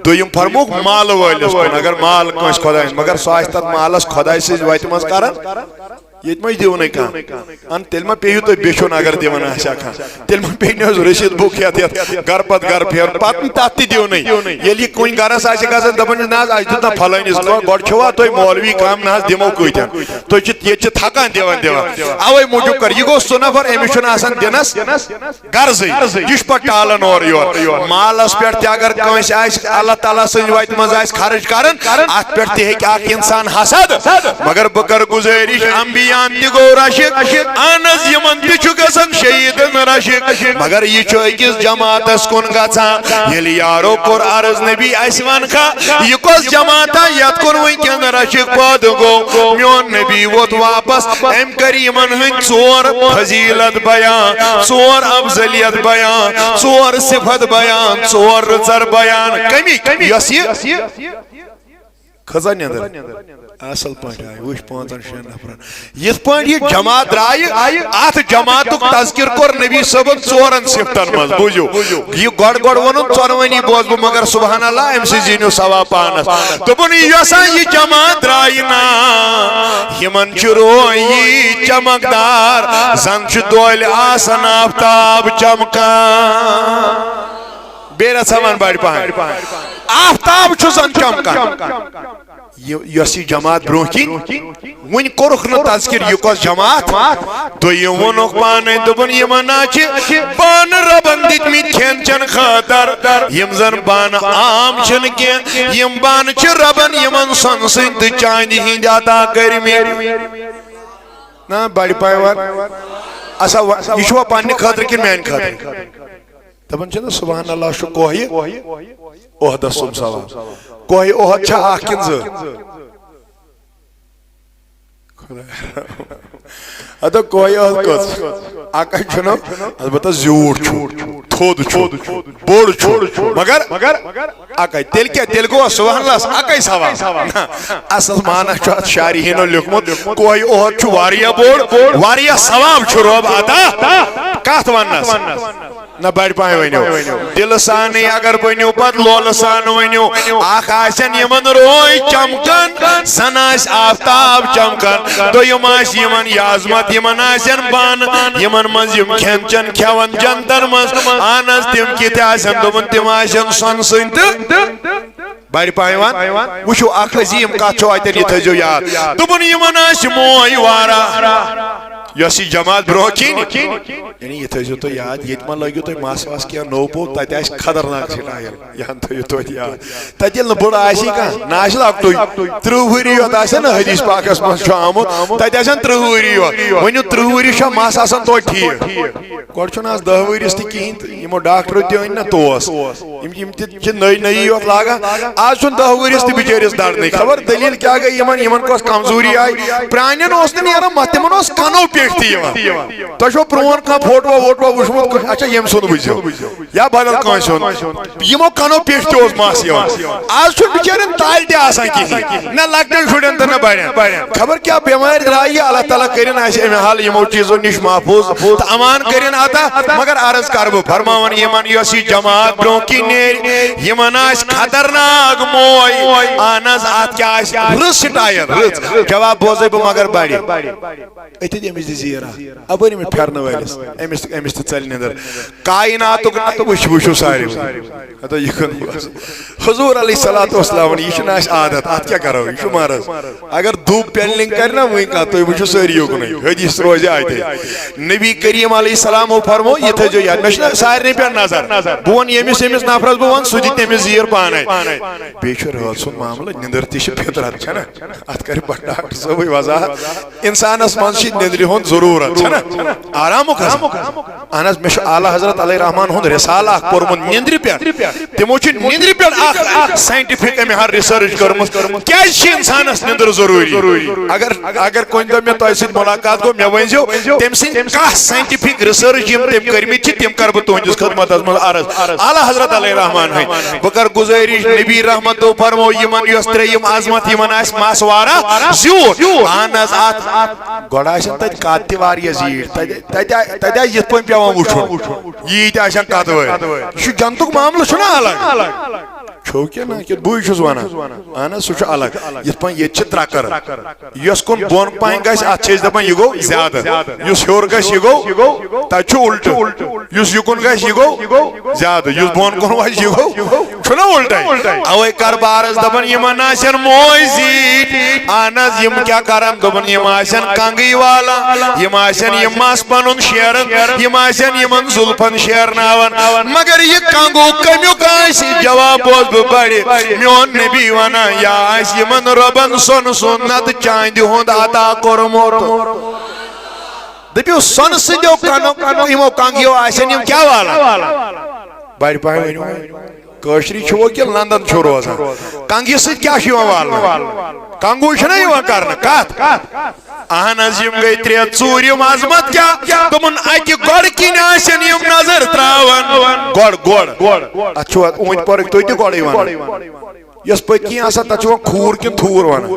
دوٚیِم فرمووُکھ مال وٲلِس کُن، اگر مال کٲنٛسہِ خۄدایَس، مگر سُہ آسہِ تَتھ مالَس خۄداے سٕنٛزِ وَتہِ منٛز کران، ییٚتہِ ما چھِ دِونٕے کانٛہہ؟ اَن تیٚلہِ ما پیٚیِو تُہۍ بیٚچھُن اگر دِوان آسہِ ہا کانٛہہ؟ تیٚلہِ ما پیٚیہِ نہٕ حظ رٔسیٖد بُک ہٮ۪تھ یَتھ گرٕ پَتہٕ گرٕ پھیرُن، پَتہٕ نہٕ تَتھ تہِ دِونٕے؟ ییٚلہِ یہِ کُنہِ گرَس آسہِ گژھان، دَپان چھِ، نہ حظ، اَسہِ دیُت نہ پھلٲنِس، گۄڈٕ چھِوا تُہۍ مولوی کَم، نہ حظ دِمو کۭتٮ۪ن؟ تُہۍ چھِ ییٚتہِ چھِ تھکان دِوان دِوان۔ اَوَے موٗجوٗب کَر، یہِ گوٚو سُہ نفر، أمِس چھُنہٕ آسان دِنَس غرضٕے۔ یہِ چھُ پَتہٕ ٹالان اورٕ یورٕ۔ مالَس پٮ۪ٹھ تہِ اگر کٲنٛسہِ آسہِ، اللہ تعالیٰ سٕنٛزِ وَتہِ منٛز آسہِ خرٕچ کَران، اَتھ پٮ۪ٹھ تہِ ہیٚکہِ اَکھ اِنسان حسد۔ مگر بہٕ کَرٕ گُزٲرِش، اَنبیاہَن تہِ گوٚو رَشِک۔ اَہَن حظ، یِمَن تہِ چھُ گژھان شہیٖدَن رَشِک۔ مگر یہِ چھُ أکِس جماعتَس کُن گژھان۔ ییٚلہِ یارو کوٚر عرض، نبی، اَسہِ وَنکھا، یہِ کۄس جماعت ہا یَتھ کُن وٕنکٮ۪ن رَشِک پٲدٕ گوٚو؟ میون نبی ووت واپس، أمۍ کٔرۍ یِمن ہٕنٛدۍ ژور فضیلت بیان، ژور افضلیت بیان، ژور صفت بیان، ژور رٕژر بیان۔ کمی یۄس یہِ کھٔژا نیٚنٛدٕر؟ اصل پٲٹھۍ آیہِ، وٕچھ پانٛژن شٮ۪ن نفرن۔ یِتھ پٲٹھۍ یہِ جماعت درٛایہِ، اتھ جماعتُک تذکر کوٚر نبی صٲبن ژورن صفتن منٛز۔ بوٗزِو، یہِ گۄڈٕ گۄڈٕ ووٚنُن ژۄنوٕنی بوزٕ بہٕ، مگر سبحان اللہ، أمۍ سٕے زیٖنِو ثواب پانس۔ دوٚپُن، یۄسا یہِ جماعت درٛایہِ نا، یِمن چھُ روح یی چمکدار، زن چھُ دۄلہِ آسان آفتاب چمکان۔ بیٚیہِ رژھا وَن بڑِ پہن۔ آفتاب چھُ زن چمکان۔ یہِ، یۄس یہِ جماعت برونٛہہ کِنۍ، وُنہِ کوٚرُکھ نہٕ تذکر یہِ کۄس جماعت۔ دوٚیِم ووٚنُکھ پانے، دوٚپُن، یِمن ہا چھِ بانہٕ رۄبن دِتمٕتۍ کھٮ۪ن چٮ۪ن خٲطر، یِم زن بانہٕ عام چھِنہٕ کینٛہہ، یِم بانہٕ چھِ رۄبن یِمن سۄنہٕ سٕنٛدۍ تہٕ چاندِ ہٕنٛدۍ عطا کٔرمٕتۍ۔ نہ، بڑِ پایہِ وَن۔ اچھا، وَ-، یہِ چھُوا پننہِ خٲطرٕ کِنہٕ میانہِ خٲطرٕ؟ دپان چھِنہٕ سبحان اللہ چھُ کوہہِ احدس سُم ثواب۔ کوہہِ احد چھا اکھ کِنہٕ زٕ؟ ادا کویہِ ٲس کٔژ؟ اکے چھُنہٕ، البتہ زیوٗٹھ چھُ، تھوٚد چھُ، بوٚڑ چھُ، مگر اکے۔ تیٚلہِ کیٛاہ؟ تیٚلہِ گوٚو سبحان اللہس اکے ثواب۔ نہ، اصل معنی چھُ اتھ شارحینو لیوٚکھمُت، کویہِ احد چھُ واریاہ بوٚڑ، واریاہ ثواب چھُ رۄب عطا۔ کتھ وننس؟ نہ، بڑِ پاے ؤنِو۔ دِلہٕ سانٕے اگر ؤنِو، پتہٕ لولہٕ سان ؤنِو۔ اکھ آسن یِمن روے چمکان، زن آسہِ آفتاب چمکان۔ دوٚیِم آسہِ یِمن یہِ عظمت، یِمن آسن بانہٕ، یِمن منٛز یِم کھٮ۪ن چٮ۪ن کھٮ۪ون جنتن منٛز۔ اہن حظ، تِم کِتھۍ آسن؟ دوٚپُن، تِم آسن سۄنہٕ سٕنٛدۍ تہٕ بڑِ پایوان۔ وٕچھِو، اکھ عظیٖم کتھ چھو اتٮ۪ن، یہِ تھٲیزیو یاد۔ دوٚپُن، یِمن آسہِ موے واریاہ، یۄس یہِ جماعت برونٛہہ کِنۍ، یعنی یہِ تھٲیزیو تُہۍ یاد، ییٚتہِ ما لٲگِو تُہۍ مس وس کینٛہہ نوٚو پوٚت، تتہِ آسہِ خطرناک سٹایل، یہِ ہن تھٲیِو توتہِ یاد۔ تتہِ ییٚلہِ نہٕ بٔڑ آسی کانٛہہ، نہ آسہِ لۄکٹُے، تٕرٛہ ؤری یوت آسہِ نہ، حدیث پاکس منٛز چھُ آمُت، تتہِ آسن تٕرٛہ ؤری یوت۔ ؤنِو، تٕرٛہ ؤری چھا مس آسان توتہِ ٹھیٖک؟ گۄڈٕ چھُنہٕ آز دَہ ؤرِس تہِ کِہیٖنۍ تہٕ یِمو ڈاکٹرو تہِ أنۍ نہ توس۔ یِم، یِم تہِ چھِ نٔے نٔیی یوت لاگان۔ آز چھُنہٕ دَہ ؤرِس تہِ بِچٲرِس دَرنٕے۔ خبر دٔلیٖل کیٛاہ گٔے یِمن، یِمن کۄس کمزوری آیہِ۔ پرٛانٮ۪ن اوس نہٕ نیران مَتھ، تِمن اوس کَنو پیٚٹھۍ تہِ یِوان۔ تۄہہِ چھُوا پرٛون کانٛہہ فوٹوا ووٹوا وُچھمُت؟ اچھا، ییٚمہِ سُنٛد وٕچھزیو۔ یا بدل کٲنٛسہِ ہُنٛد۔ یِمو کَنو پیٚٹھۍ تہِ اوس مَس یِوان۔ آز چھُنہٕ بِچٲرٮ۪ن تالہِ تہِ آسان کِہیٖنۍ۔ نہ لۄکٹٮ۪ن شُرٮ۪ن تہٕ نہ بڑٮ۪ن۔ خبر کیٛاہ بٮ۪مارِ درٛایہِ، اللہ تعالیٰ کٔرِن اَسہِ اَمہِ حال یِمو چیٖزو نِش محفوٗظ تہٕ امان کٔرِن عطا۔ مگر عرض کَرٕ بہٕ فرماوان، یِمن یۄس یہِ جماعت برٛونٛہہ کِنۍ نیرِ، یِمن آسہِ خطرناک موے۔ اہن حظ، اَتھ کیٛاہ آسہِ؟ رٕژ سٹایل، رٕژ۔ جواب بوزے بہٕ مگر بڑِ۔ أتھۍ أمِس دِ زیٖر اکھ۔ اَپٲرۍ أمِس پھٮ۪رنہٕ وٲلِس۔ أمِس، أمِس تہِ ژَلہِ نٮ۪نٛدٕر۔ کایناتُک وٕچھ، وٕچھِو سارِوٕے۔ ہتا یہِ کُن بس۔ حضور علیہ الصلوۃ والسلام، یہِ چھُنہٕ اَسہِ عادت، اَتھ کیٛاہ کَرو؟ یہِ چھُ مرض۔ اگر دُب پینلنگ کَرِ نا وٕنۍ کانٛہہ، تُہۍ وٕچھِو سٲری یوکُنُے۔ حدیث روزِ اَتہِ۔ نبی کریم علیہ السلامو فرمو، یہِ تھٲیزیو یاد۔ مےٚ چھُنہ سارنٕے پٮ۪ٹھ نظر۔ بہٕ وَنہٕ ییٚمِس، ییٚمِس نفرس بہٕ وَنہٕ، سُہ دِ تٔمِس زیٖر پانے۔ بیٚیہِ چھُ رٲژ ہُنٛد معاملہٕ، نِندٕر تہِ چھِ فطرت، چھَنہ؟ اتھ کرِ پتہٕ ڈاکٹر صٲبٕے وضاحت۔ انسانس منٛز چھِ نِندرِ ہُنٛد ضروٗرت، چھَنہ؟ آرامُک حظ۔ اہن حظ، مےٚ چھُ اعلیٰ حضرت علیہ رحمان ہُنٛد رسالہٕ اکھ پوٚرمُت نِندرِ پٮ۪ٹھ۔ تِمو چھِ نِندرِ پٮ۪ٹھ اکھ scientific امہِ ہر research کٔرمٕژ۔ کیٛازِ چھِ انسانس نِندٕر ضروٗری؟ اگر، اگر کُنہِ دۄہ مےٚ تۄہہِ سۭتۍ مُلاقات گوٚو، مےٚ ؤنۍزیو، تٔمۍ سٕنٛدۍ کانٛہہ scientific research یِم تٔمۍ کٔرمٕتۍ چھِ، تِم کرٕ بہٕ تُہنٛدِس خدمتس منٛز عرض۔ اعلیٰ حضرت علیہ رحمان ہٕنٛدۍ۔ بہٕ کرٕ گُزٲرِش، نبی رحمتو فرمو یِمن یۄس ترٛیٚیِم عظمت یِمن آسہِ مس واریاہ زیوٗٹھ۔ اہن حظ، اتھ گۄڈٕ آسن تتہِ قد تہِ واریاہ زیٖٹھۍ۔ تتہِ، تتہِ، تتہِ آسہِ یِتھ پٲٹھۍ پٮ۪وان وٕچھُن۔ ییٖتۍ آسن قد وٲلۍ۔ یہِ چھُ جنتُک معاملہٕ، چھُنہ الگ؟ چھو کینٛہہ نہ کینٛہہ، بٕے چھُس ونان۔ اہن حظ، سُہ چھُ الگ۔ یِتھ پٲٹھۍ ییٚتہِ چھِ ترٛکر۔ یۄس کُن بۄن پہن گژھِ، اتھ چھِ أسۍ دپان یہِ گوٚو زیادٕ۔ یُس ہیوٚر گژھِ، یہِ گوٚو، تتہِ چھُ الٹہٕ۔ یُس یہِ کُن گژھِ، یہِ گوٚو زیادٕ۔ یُس بۄن کُن وسہِ، یہِ گوٚو، چھُنہ الٹے؟ اوے کر بہٕ عرض، دپان یِمن آسن موے زیٖٹھۍ۔ اہن حظ، یِم کیٛاہ کرن؟ دوٚپُن یِم آسن کنگٕے والان، یِم آسن یِم مس پنُن شیران، یِم آسن یِمن زُلفن شیرناوان۔ مگر یہِ کنگوٗ کمیُک آسہِ؟ جواب بوز بہٕ بڑِ۔ میون نبی ونان، یا آسہِ یِمن رۄبن سۄنہٕ سُنٛد نتہٕ چاندِ ہُنٛد عطا کوٚرمُت۔ دٔپِو، سۄنہٕ سٕنٛدیو کنو، کنو یِمو کنگیو آسن یِم کیٛاہ والان؟ بڑِ پاے ؤنِو۔ کٲشرِ چھُ وۄنۍ کہِ لندن چھُ روزان۔ کنگہِ سۭتۍ کیٛاہ چھُ یِوان والنہٕ؟ کنگوٗ چھُنہ یِوان کرنہٕ۔ کتھ؟ اہن حظ، یِم گٔے ترٛےٚ ژوٗرِم عظمت کیٛاہ؟ دوٚپُن، اکہِ گۄڈٕ کِنۍ آسن یِم نظر تراوان۔ گۄڈ، گۄڈ۔ اتھ چھُ اوٗنتۍ پورٕکۍ تُہۍ تہِ گۄڈٕے ونان۔ یۄس پٔتۍ کِنۍ آسان، تتھ چھُ وۄنۍ کھوٗر کِنہٕ تھوٗر ونان؟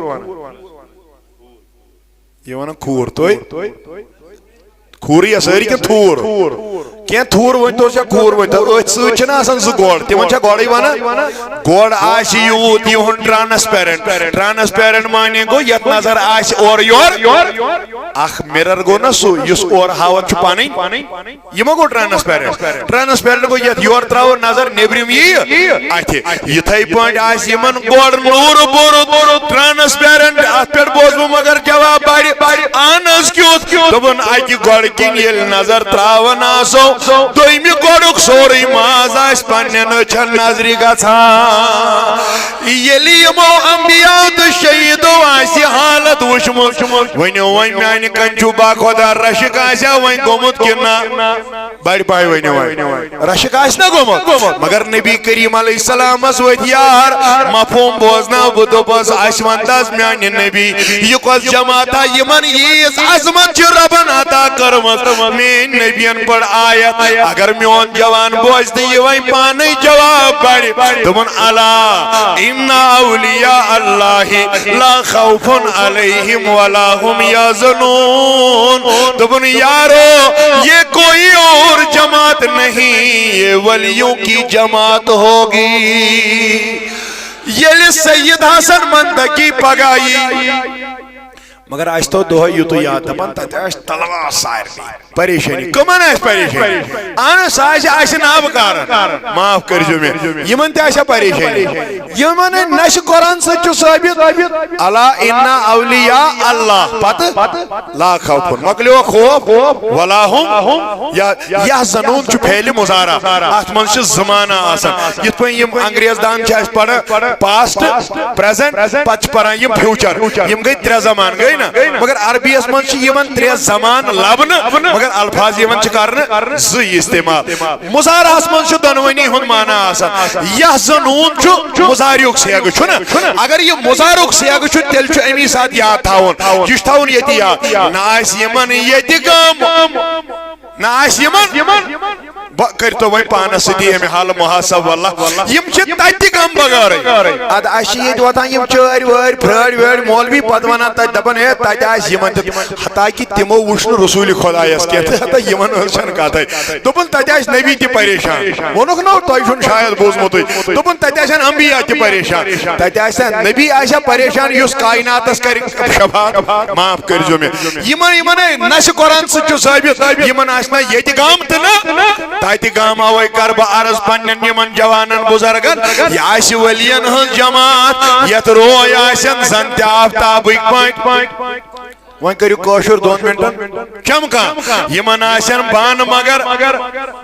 یہِ ونان کھوٗر، تُہۍ؟ کھوٗرٕے یا سٲری کِنہٕ تھوٗر؟ کینٛہہ تھوٗر ؤنۍ تو، چھا کھوٗر ؤنۍ تو؟ أتھۍ سۭتۍ چھِنہٕ آسان زٕ گۄڈ، تِمن چھا گۄڈٕے ونان؟ گۄڈ آسہِ یوٗت یِہُنٛد transparent۔ Transparent معنی گوٚو یتھ نظر آسہِ اورٕ یورٕ۔ اکھ mirror گوٚو نہ سُہ یُس اورٕ ہاوان چھُ پنٕنۍ۔ یہِ ما گوٚو transparent؟ Transparent گوٚو یتھ یورٕ تراوو نظر، نیبرِم ییہِ اتھِ۔ یِتھے پٲٹھۍ آسہِ یِمن گۄڈٕ نوٗرٕ بوٚرُت، transparent۔ اتھ پٮ۪ٹھ بوز بہٕ مگر جواب بڑِ۔ اہن حظ، کیُتھ؟ دوٚپُن، اکہِ گۄڈٕ کِنۍ ییٚلہِ نظر تراوان آسو، دوٚیمہِ گۄڈُک سورُے ماز آسہِ پننٮ۪ن أچھن نظرِ گژھان۔ ییٚلہِ یِمو انبیاء تہٕ شہیدو آسہِ حالت وٕچھمُت۔ ؤنِو وۄنۍ، میانہِ کنہِ چھُ باخۄدا رشک آسیا وۄنۍ گوٚمُت کِنہٕ نہ؟ بڑِ پاے ؤنِو وۄنۍ۔ رشک آسہِ نہ گوٚمُت؟ مگر نبی کریم علیہ السلامس ؤتھۍ یار، مفہوم بوزناو بہٕ، دوٚپس، اسہِ ون تس میانہِ نبی، یہِ کۄس جماعت آ یِمن ییٖژ عظمت چھِ ربن عطا کٔرمٕژ؟ میٲنۍ نبین پٔر آیت، اگر میون جوان بوزِ تہٕ یہِ وۄنۍ پانے جواب پرِ۔ دوٚپُن، الا ان اولیاء اللہ لا خوف علیہم ولا هم یحزنون۔ دوٚپُن، یارو، یہ کوئی اور جماعت نہیں، یہ ولیوں کی جماعت ہوگی۔ ییٚلہِ سید حسن منتقی پگاہ یی، مگر اسہِ تو دۄہے یُتُے یاد، دپان تتہِ آسہِ تلوار سارنٕے۔ پریشٲنی۔ کٕمن آسہِ پریشٲنی؟ اہن، سۄ آسہِ اسہِ نابکارن۔ معاف کٔرزیو مےٚ۔ یِمن تہِ آسہِ پریشٲنی۔ یِمن نشہِ قرآن سۭتۍ چھُ ثٲبت، الا ان اولیاء اللہ، پتہٕ لا خوف، مۄکلیو خوف، ولا هم، یا یحزنون چھُ فعل مضارع، اتھ منٛز چھِ زمانہ آسان۔ یِتھ پٲٹھۍ یِم انگریز دان چھِ اسہِ پران پاسٹ، پریزنٹ، پتہٕ چھِ پران یِم فیوچر۔ یِم گٔے ترٛےٚ زمان گٔے نا؟ مگر عربی یس منٛز چھِ یِوان ترٛےٚ زمان لبنہٕ، مگر الفاظ یِوان چھِ کرنہٕ زٕے استعمال۔ مضارعس منٛز چھُ دۄنوٕنی ہُنٛد معنی آسان۔ یحزنون چھُ مضارعُک صیغہٕ، چھُنہ؟ اگر یہِ مضارعُک صیغہٕ چھُ، تیٚلہِ چھُ امی ساتہٕ یاد تھاوُن۔ یہِ چھُ تھاوُن ییٚتہِ یاد۔ نہ آسہِ یِمن ییٚتہِ غم، نہ آسہِ یِمن۔ بہٕ کٔرۍتو وۄنۍ پانس سۭتی امہِ حالہٕ محاسب، واللہ۔ یِم چھِ تتہِ تہِ غم بغٲرٕے۔ ادٕ اسہِ چھِ ییٚتہِ واتان یِم چٲرۍ وٲرۍ، پھرٛٲرۍ وٲرۍ مولوی، پتہٕ ونان تتہِ، دپان، ہے، تتہِ آسہِ یِمن تہِ، حتیٰ کہِ تِمو وٕچھ نہٕ رسول خدایس کینٛہہ، تہٕ ہتا یِمن ہٕنٛز چھنہٕ کتھے۔ دوٚپُن، تتہِ آسہِ نبی تہِ پریشان۔ ووٚنُکھ نہ، تۄہہِ چھُنہٕ شاید بوٗزمُتٕے۔ دوٚپُن، تتہِ آسن انبیاء تہِ پریشان۔ تتہِ آسہِ ہا نبی آسہِ ہا پریشان، یُس کائناتس کرِ شفاعت۔ معاف کٔرزیو مےٚ۔ یِمن، یِمن ہے نشہِ قرآن سۭتۍ چھُ ثٲبت، یِمن آسہِ نہ ییٚتہِ غم تہٕ نہ تتہِ غم۔ اوے کر بہٕ عرض پننٮ۪ن یِمن جوانن بزرگن، یہِ آسہِ ولین ہٕنٛز جماعت، یتھ روے آسن زن تہِ آفتابٕکۍ پٲٹھۍ۔ وۄنۍ کٔرِو کٲشُر دۄن منٹن۔ چمکان۔ یِمن آسن بانہٕ مگر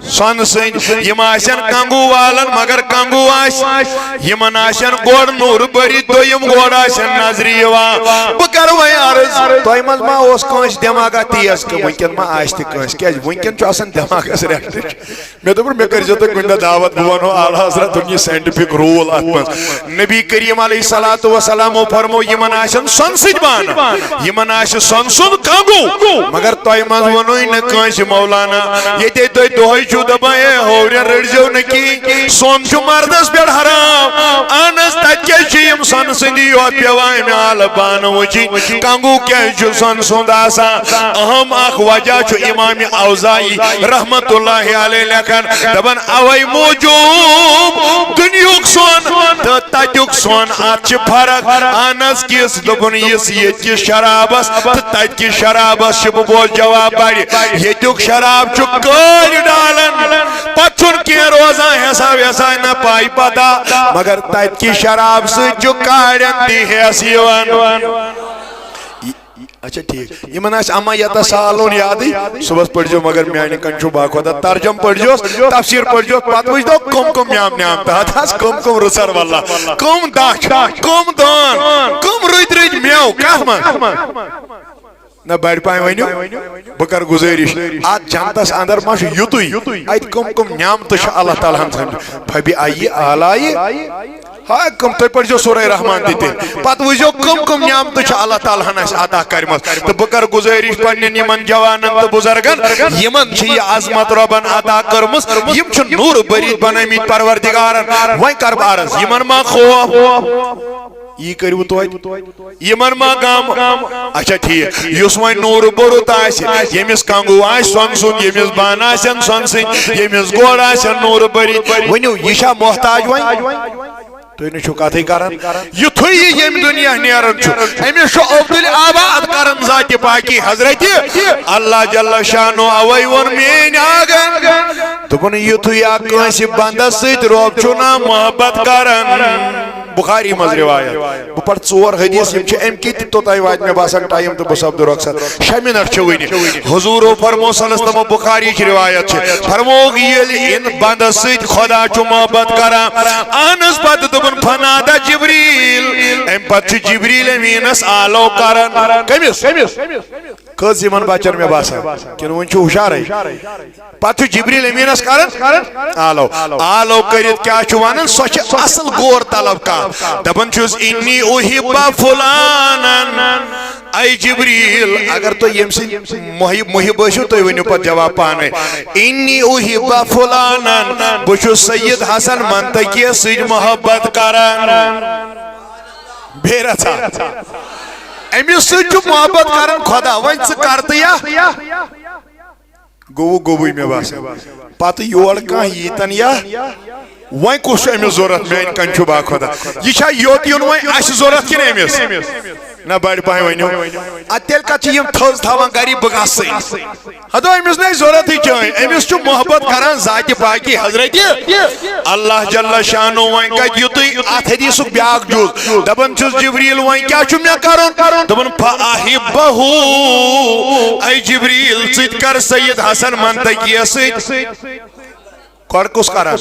سۄنہٕ سٕنٛدۍ، یِم آسن کنگو والن مگر کنگو آسہِ، یِمن آسن گۄڈٕ نوٗرٕ بٔرِتھ، دوٚیِم گۄڈٕ آسن نظرِ یِوان۔ بہٕ کرٕ وۄنۍ عرض، تۄہہِ منٛز ما اوس کٲنٛسہِ دٮ۪ماغا تیز؟ وٕنکٮ۪ن ما آسہِ تہِ کٲنٛسہِ؟ کیٛازِ وٕنکٮ۪ن چھُ آسان دٮ۪ماغس رٮ۪ٹٕچ۔ مےٚ دوٚپُن، مےٚ کٔرۍزیو تُہۍ کُنہِ دۄہ دعوت، بہٕ وَنہو اعلیٰ حضرت سُنٛد یہِ scientific rule اَتھ منٛز۔ نبی کریم علیہ الصلوۃ والسلامو فرمو، یِمن آسن سۄنہٕ سۭتۍ بانہٕ، یِمن آسہِ سۄنہٕ سُنٛد کنگو، مگر تۄہہِ منٛز ووٚنُے نہٕ کٲنٛسہِ مولانا۔ ییٚتے تُہۍ دۄہے چھِو دَپان، ہے، ہورٮ۪ن رٔٹۍزیو نہٕ کِہیٖنۍ، سۄن چھُ مردس پٮ۪ٹھ حرام۔ اہن حظ، تَتہِ کیٛازِ چھِ یِم سۄنہٕ سٕنٛدی یوت پٮ۪وان اَمہِ حالہٕ بانہٕ وٕچھِنۍ؟ کنگو کیٛازِ چھُ سۄنہٕ سُنٛد آسان؟ اہم اکھ وجہ چھُ امام اوزاعی رحمت اللہ علیہ لیکھان، دپان، اوے موٗجوٗب دُنیُک سۄن تہٕ تتیُک سۄن، اتھ چھِ فرق۔ اہن حظ، کِس؟ دوٚپُن، یُس ییٚتہِ کِس شرابس تہٕ تتہِ کِس شرابس چھِ، بہٕ بوز جواب بڑِ، ییٚتیُک شراب چھُ کٲڑۍ ڈالان، پتہٕ چھُنہٕ کینٛہہ روزان حساب وحساب نہ پاے پتہ، مگر تتہِ کہِ شراب سۭتۍ چھُ کاڑٮ۪ن تہِ حیس یِوان۔ اچھا، ٹھیٖک۔ یِمن آسہِ اما یتساءلون یادٕے، صُبحس پٔرۍزیو، مگر میانہِ کنہِ چھُ باخۄدا ترجم پٔرۍزیوس، تفسیٖر پٔرۍزیوس، پتہٕ وٕچھۍزیو کٕم کٕم نعم نعمتہٕ، ہتھ حظ کٕم کٕم رٕژر واللہ، کٕم دچھ، کٕم دٲن، کٕم رٕتۍ رٕتۍ مٮ۪و، کتھ منٛز؟ نہ، بڑِ پایہِ ؤنِو، بہٕ کرٕ گُزٲرِش، اتھ جنتس اندر ما چھُ یُتُے، اتہِ کٕم کٕم نعمتہٕ چھِ اللہ تعالیٰ ہن تھٲومٕتۍ؟ فبأي آلاء ہا، کٕم، تُہۍ پٔرۍزیو سورہ رحمان تہِ تہِ۔ پتہٕ وٕچھزیو کٕم کٕم نعمتہٕ چھِ اللہ تعالیٰ ہن اَسہِ عطا کَرِمَژٕ۔ تہٕ بہٕ کَرٕ گُزٲرِش پنٛنٮ۪ن یِمَن جوانَن تہٕ بُزرگَن، یِمَن چھِ یہِ عظمت رۄبَن عطا کٔرمٕژ، یِم چھِ نوٗرٕ بٔرِتھ بنٲومٕتۍ پروردگارَن۔ وۄنۍ کَرٕ بہٕ عرض، یِمَن ما خوف؟ یی کٔرِو توتہِ۔ یِمَن ما غم؟ اچھا، ٹھیٖک۔ یُس وۄنۍ نوٗرٕ بوٚرُت آسہِ، ییٚمِس کنٛگوٗ آسہِ سۄنہٕ سُنٛد، ییٚمِس بانہٕ آسن سۄنہٕ سٕنٛدۍ، ییٚمِس گوڑٕ آسن نوٗرٕ بٔرِتھ، ؤنِو، یہِ چھا محتاج وۄنۍ؟ تُہۍ نہٕ چھِو کتھٕے کران۔ یُتھُے یہِ ییٚمہِ دُنیا نیران چھُ، أمِس چھُ عبدالآباد کران ذاتِ پاکی حضرتِ اللہ جل شانہ۔ اوے ووٚن میٲنۍ آگن، دوٚپُن، یُتھُے یا کٲنٛسہِ بندس سۭتۍ رۄب چھُ نا محبت کران۔ بخاری منٛز روایت۔ بہٕ پرٕ ژور حدیث، یِم چھِ اَمہِ کِتۍ توٚتام واتہِ مےٚ باسان ٹایم تہٕ بہٕ سپدٕ رۄخصت۔ شےٚ منٹ چھِ وٕنہِ۔ حضوٗرو فرمو صلی اللہ علیہ وسلم، بخاری چہِ روایت چھِ، فرمووُکھ، ییٚلہِ اِن بندس سۭتۍ خۄدا چھُ محبت کران، اہن حظ، پتہٕ دوٚپُن، فنادى جبريل، أمۍ پتہٕ چھُ جبریل امیٖنس آلو کران۔ کٔمِس؟ کٔژ یِمن بچن مےٚ باسان؟ کِنہٕ وُنہِ چھُ ہُشارے؟ پتہٕ چھُ جبریل امیٖنس کران آلو۔ آلو کٔرِتھ کیٛاہ چھُ ونان؟ سۄ چھِ اصل غور طلب کانٛہہ۔ دپان چھُس، "انی احب فلانن۔" اے جبریل، اگر تُہۍ ییٚمہِ سۭتۍ محب، محب ٲسِو، تُہۍ ؤنِو پتہٕ جواب پانے۔ "انی احب فلانن"، بہٕ چھُس سید حسن منتقیَس سۭتۍ محبت کران۔ بیٚیہِ رژھا۔ أمِس سۭتۍ چھُ محبت کران خدا۔ وۄنۍ ژٕ کر تہٕ یا۔ گوٚو، گوٚوُے مےٚ باسان۔ پتہٕ یور کانٛہہ ییٖتن یا، وۄنۍ کُس چھُ أمِس ضوٚرتھ؟ میٛانہِ کنہِ چھُ با خۄدا۔ یہِ چھا یوت یُن وۄنۍ اَسہِ ضوٚرتھ کِنہٕ أمِس؟ نہ، بڑِ پاے ؤنِو۔ اَدٕ تیٚلہِ کتھ چھِ یِم تھٔز تھاوان گرِ؟ بہٕ گژھٕے۔ ہتو أمِس نَے ضوٚرتھٕے کِہیٖنۍ۔ أمِس چھُ محبت کران ذاتِ پاکی حضرت اللہ جل شانو۔ وۄنۍ کتہِ یُتُے اَتھ حدیثُک بیٛاکھ جُز۔ دپان چھُس، "جبریل، وۄنۍ کیٛاہ چھُ مےٚ کرُن؟" دپان، "فاحبہ"، اے جبریل، ژٕ تہِ کر سید حسن منتقیَس سۭتۍ۔ کۄڑ کُس کران؟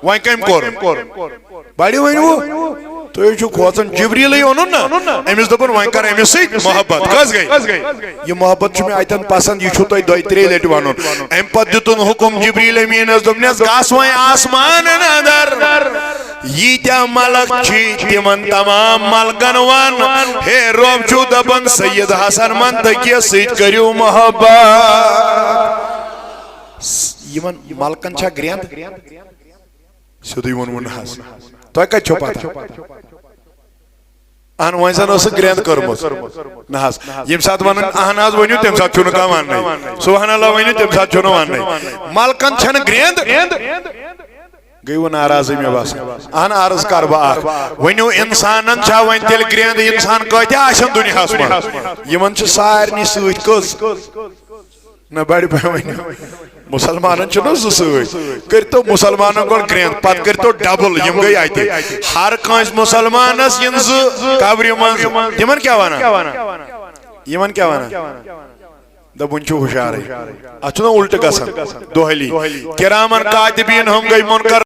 وۄنۍ کٔمۍ کوٚر؟ بڑِ ؤنِو۔ تُہۍ چھِو کھوژان، جبریلٕے اوٚنُن نا؟ أمِس دوٚپُن، "وۄنۍ کر أمِس سۭتۍ محبت۔" کٔژ گٔے؟ یہِ محبت چھُ مےٚ اتٮ۪ن پسند، یہِ چھُو تۄہہِ دۄیہِ ترٛیٚیہِ لٹہِ ونُن۔ امہِ پتہٕ دِتُن حُکم جبریل امیٖنس، دوٚپنس، "گژھ وۄنۍ آسمانن اندر، ییٖتیٛاہ ملک چھِ، تِمن تمام ملکن ون، ہے رۄب چھُ دپان، سید حسن منتقیَس سۭتۍ کٔرِو محبت۔" یِمن ملکن چھا گرٛینٛد؟ سیوٚدُے ووٚنوُن نہ حظ۔ تۄہہِ کتہِ چھو پتہ؟ اہن، وۄنۍ زن ٲسٕکھ گرٛینٛد کٔرمٕژ۔ نہ حظ، ییٚمہِ ساتہٕ ونان اہن حظ ؤنِو، تمہِ ساتہٕ چھُنہٕ کانٛہہ وننٕے۔ سبحان اللہ ؤنِو، تمہِ ساتہٕ چھُنہٕ وننٕے۔ ملکن چھنہٕ گرٛینٛد؟ گٔیوٕ ناراضٕے مےٚ باسان۔ اہن، عرض کر بہٕ اکھ۔ ؤنِو، انسانن چھا وۄنۍ تیٚلہِ گرٛینٛد؟ انسان کۭتیاہ آسن دُنیاہس منٛز؟ یِمن چھِ سارنٕے سۭتۍ کٔژ؟ نہ، بڑِ پاے ؤنِو۔ مسلمانن چھِنہٕ زٕ سۭتۍ۔ کٔرۍتو مسلمانن گۄڈٕ گرٛینٛد، پتہٕ کٔرۍتو ڈبل، یِم گٔے اتہِ۔ ہر کٲنٛسہِ مسلمانس یِن زٕ قبرِ منٛز۔ تِمن کیٛاہ ونان؟ یِمن کیٛاہ ونان؟ دپُن چھُ ہُشارٕے۔ اتھ چھُنہ الٹہٕ گژھان؟ دۄہلی۔ کرامن کاتبین ہم گٔے منکر۔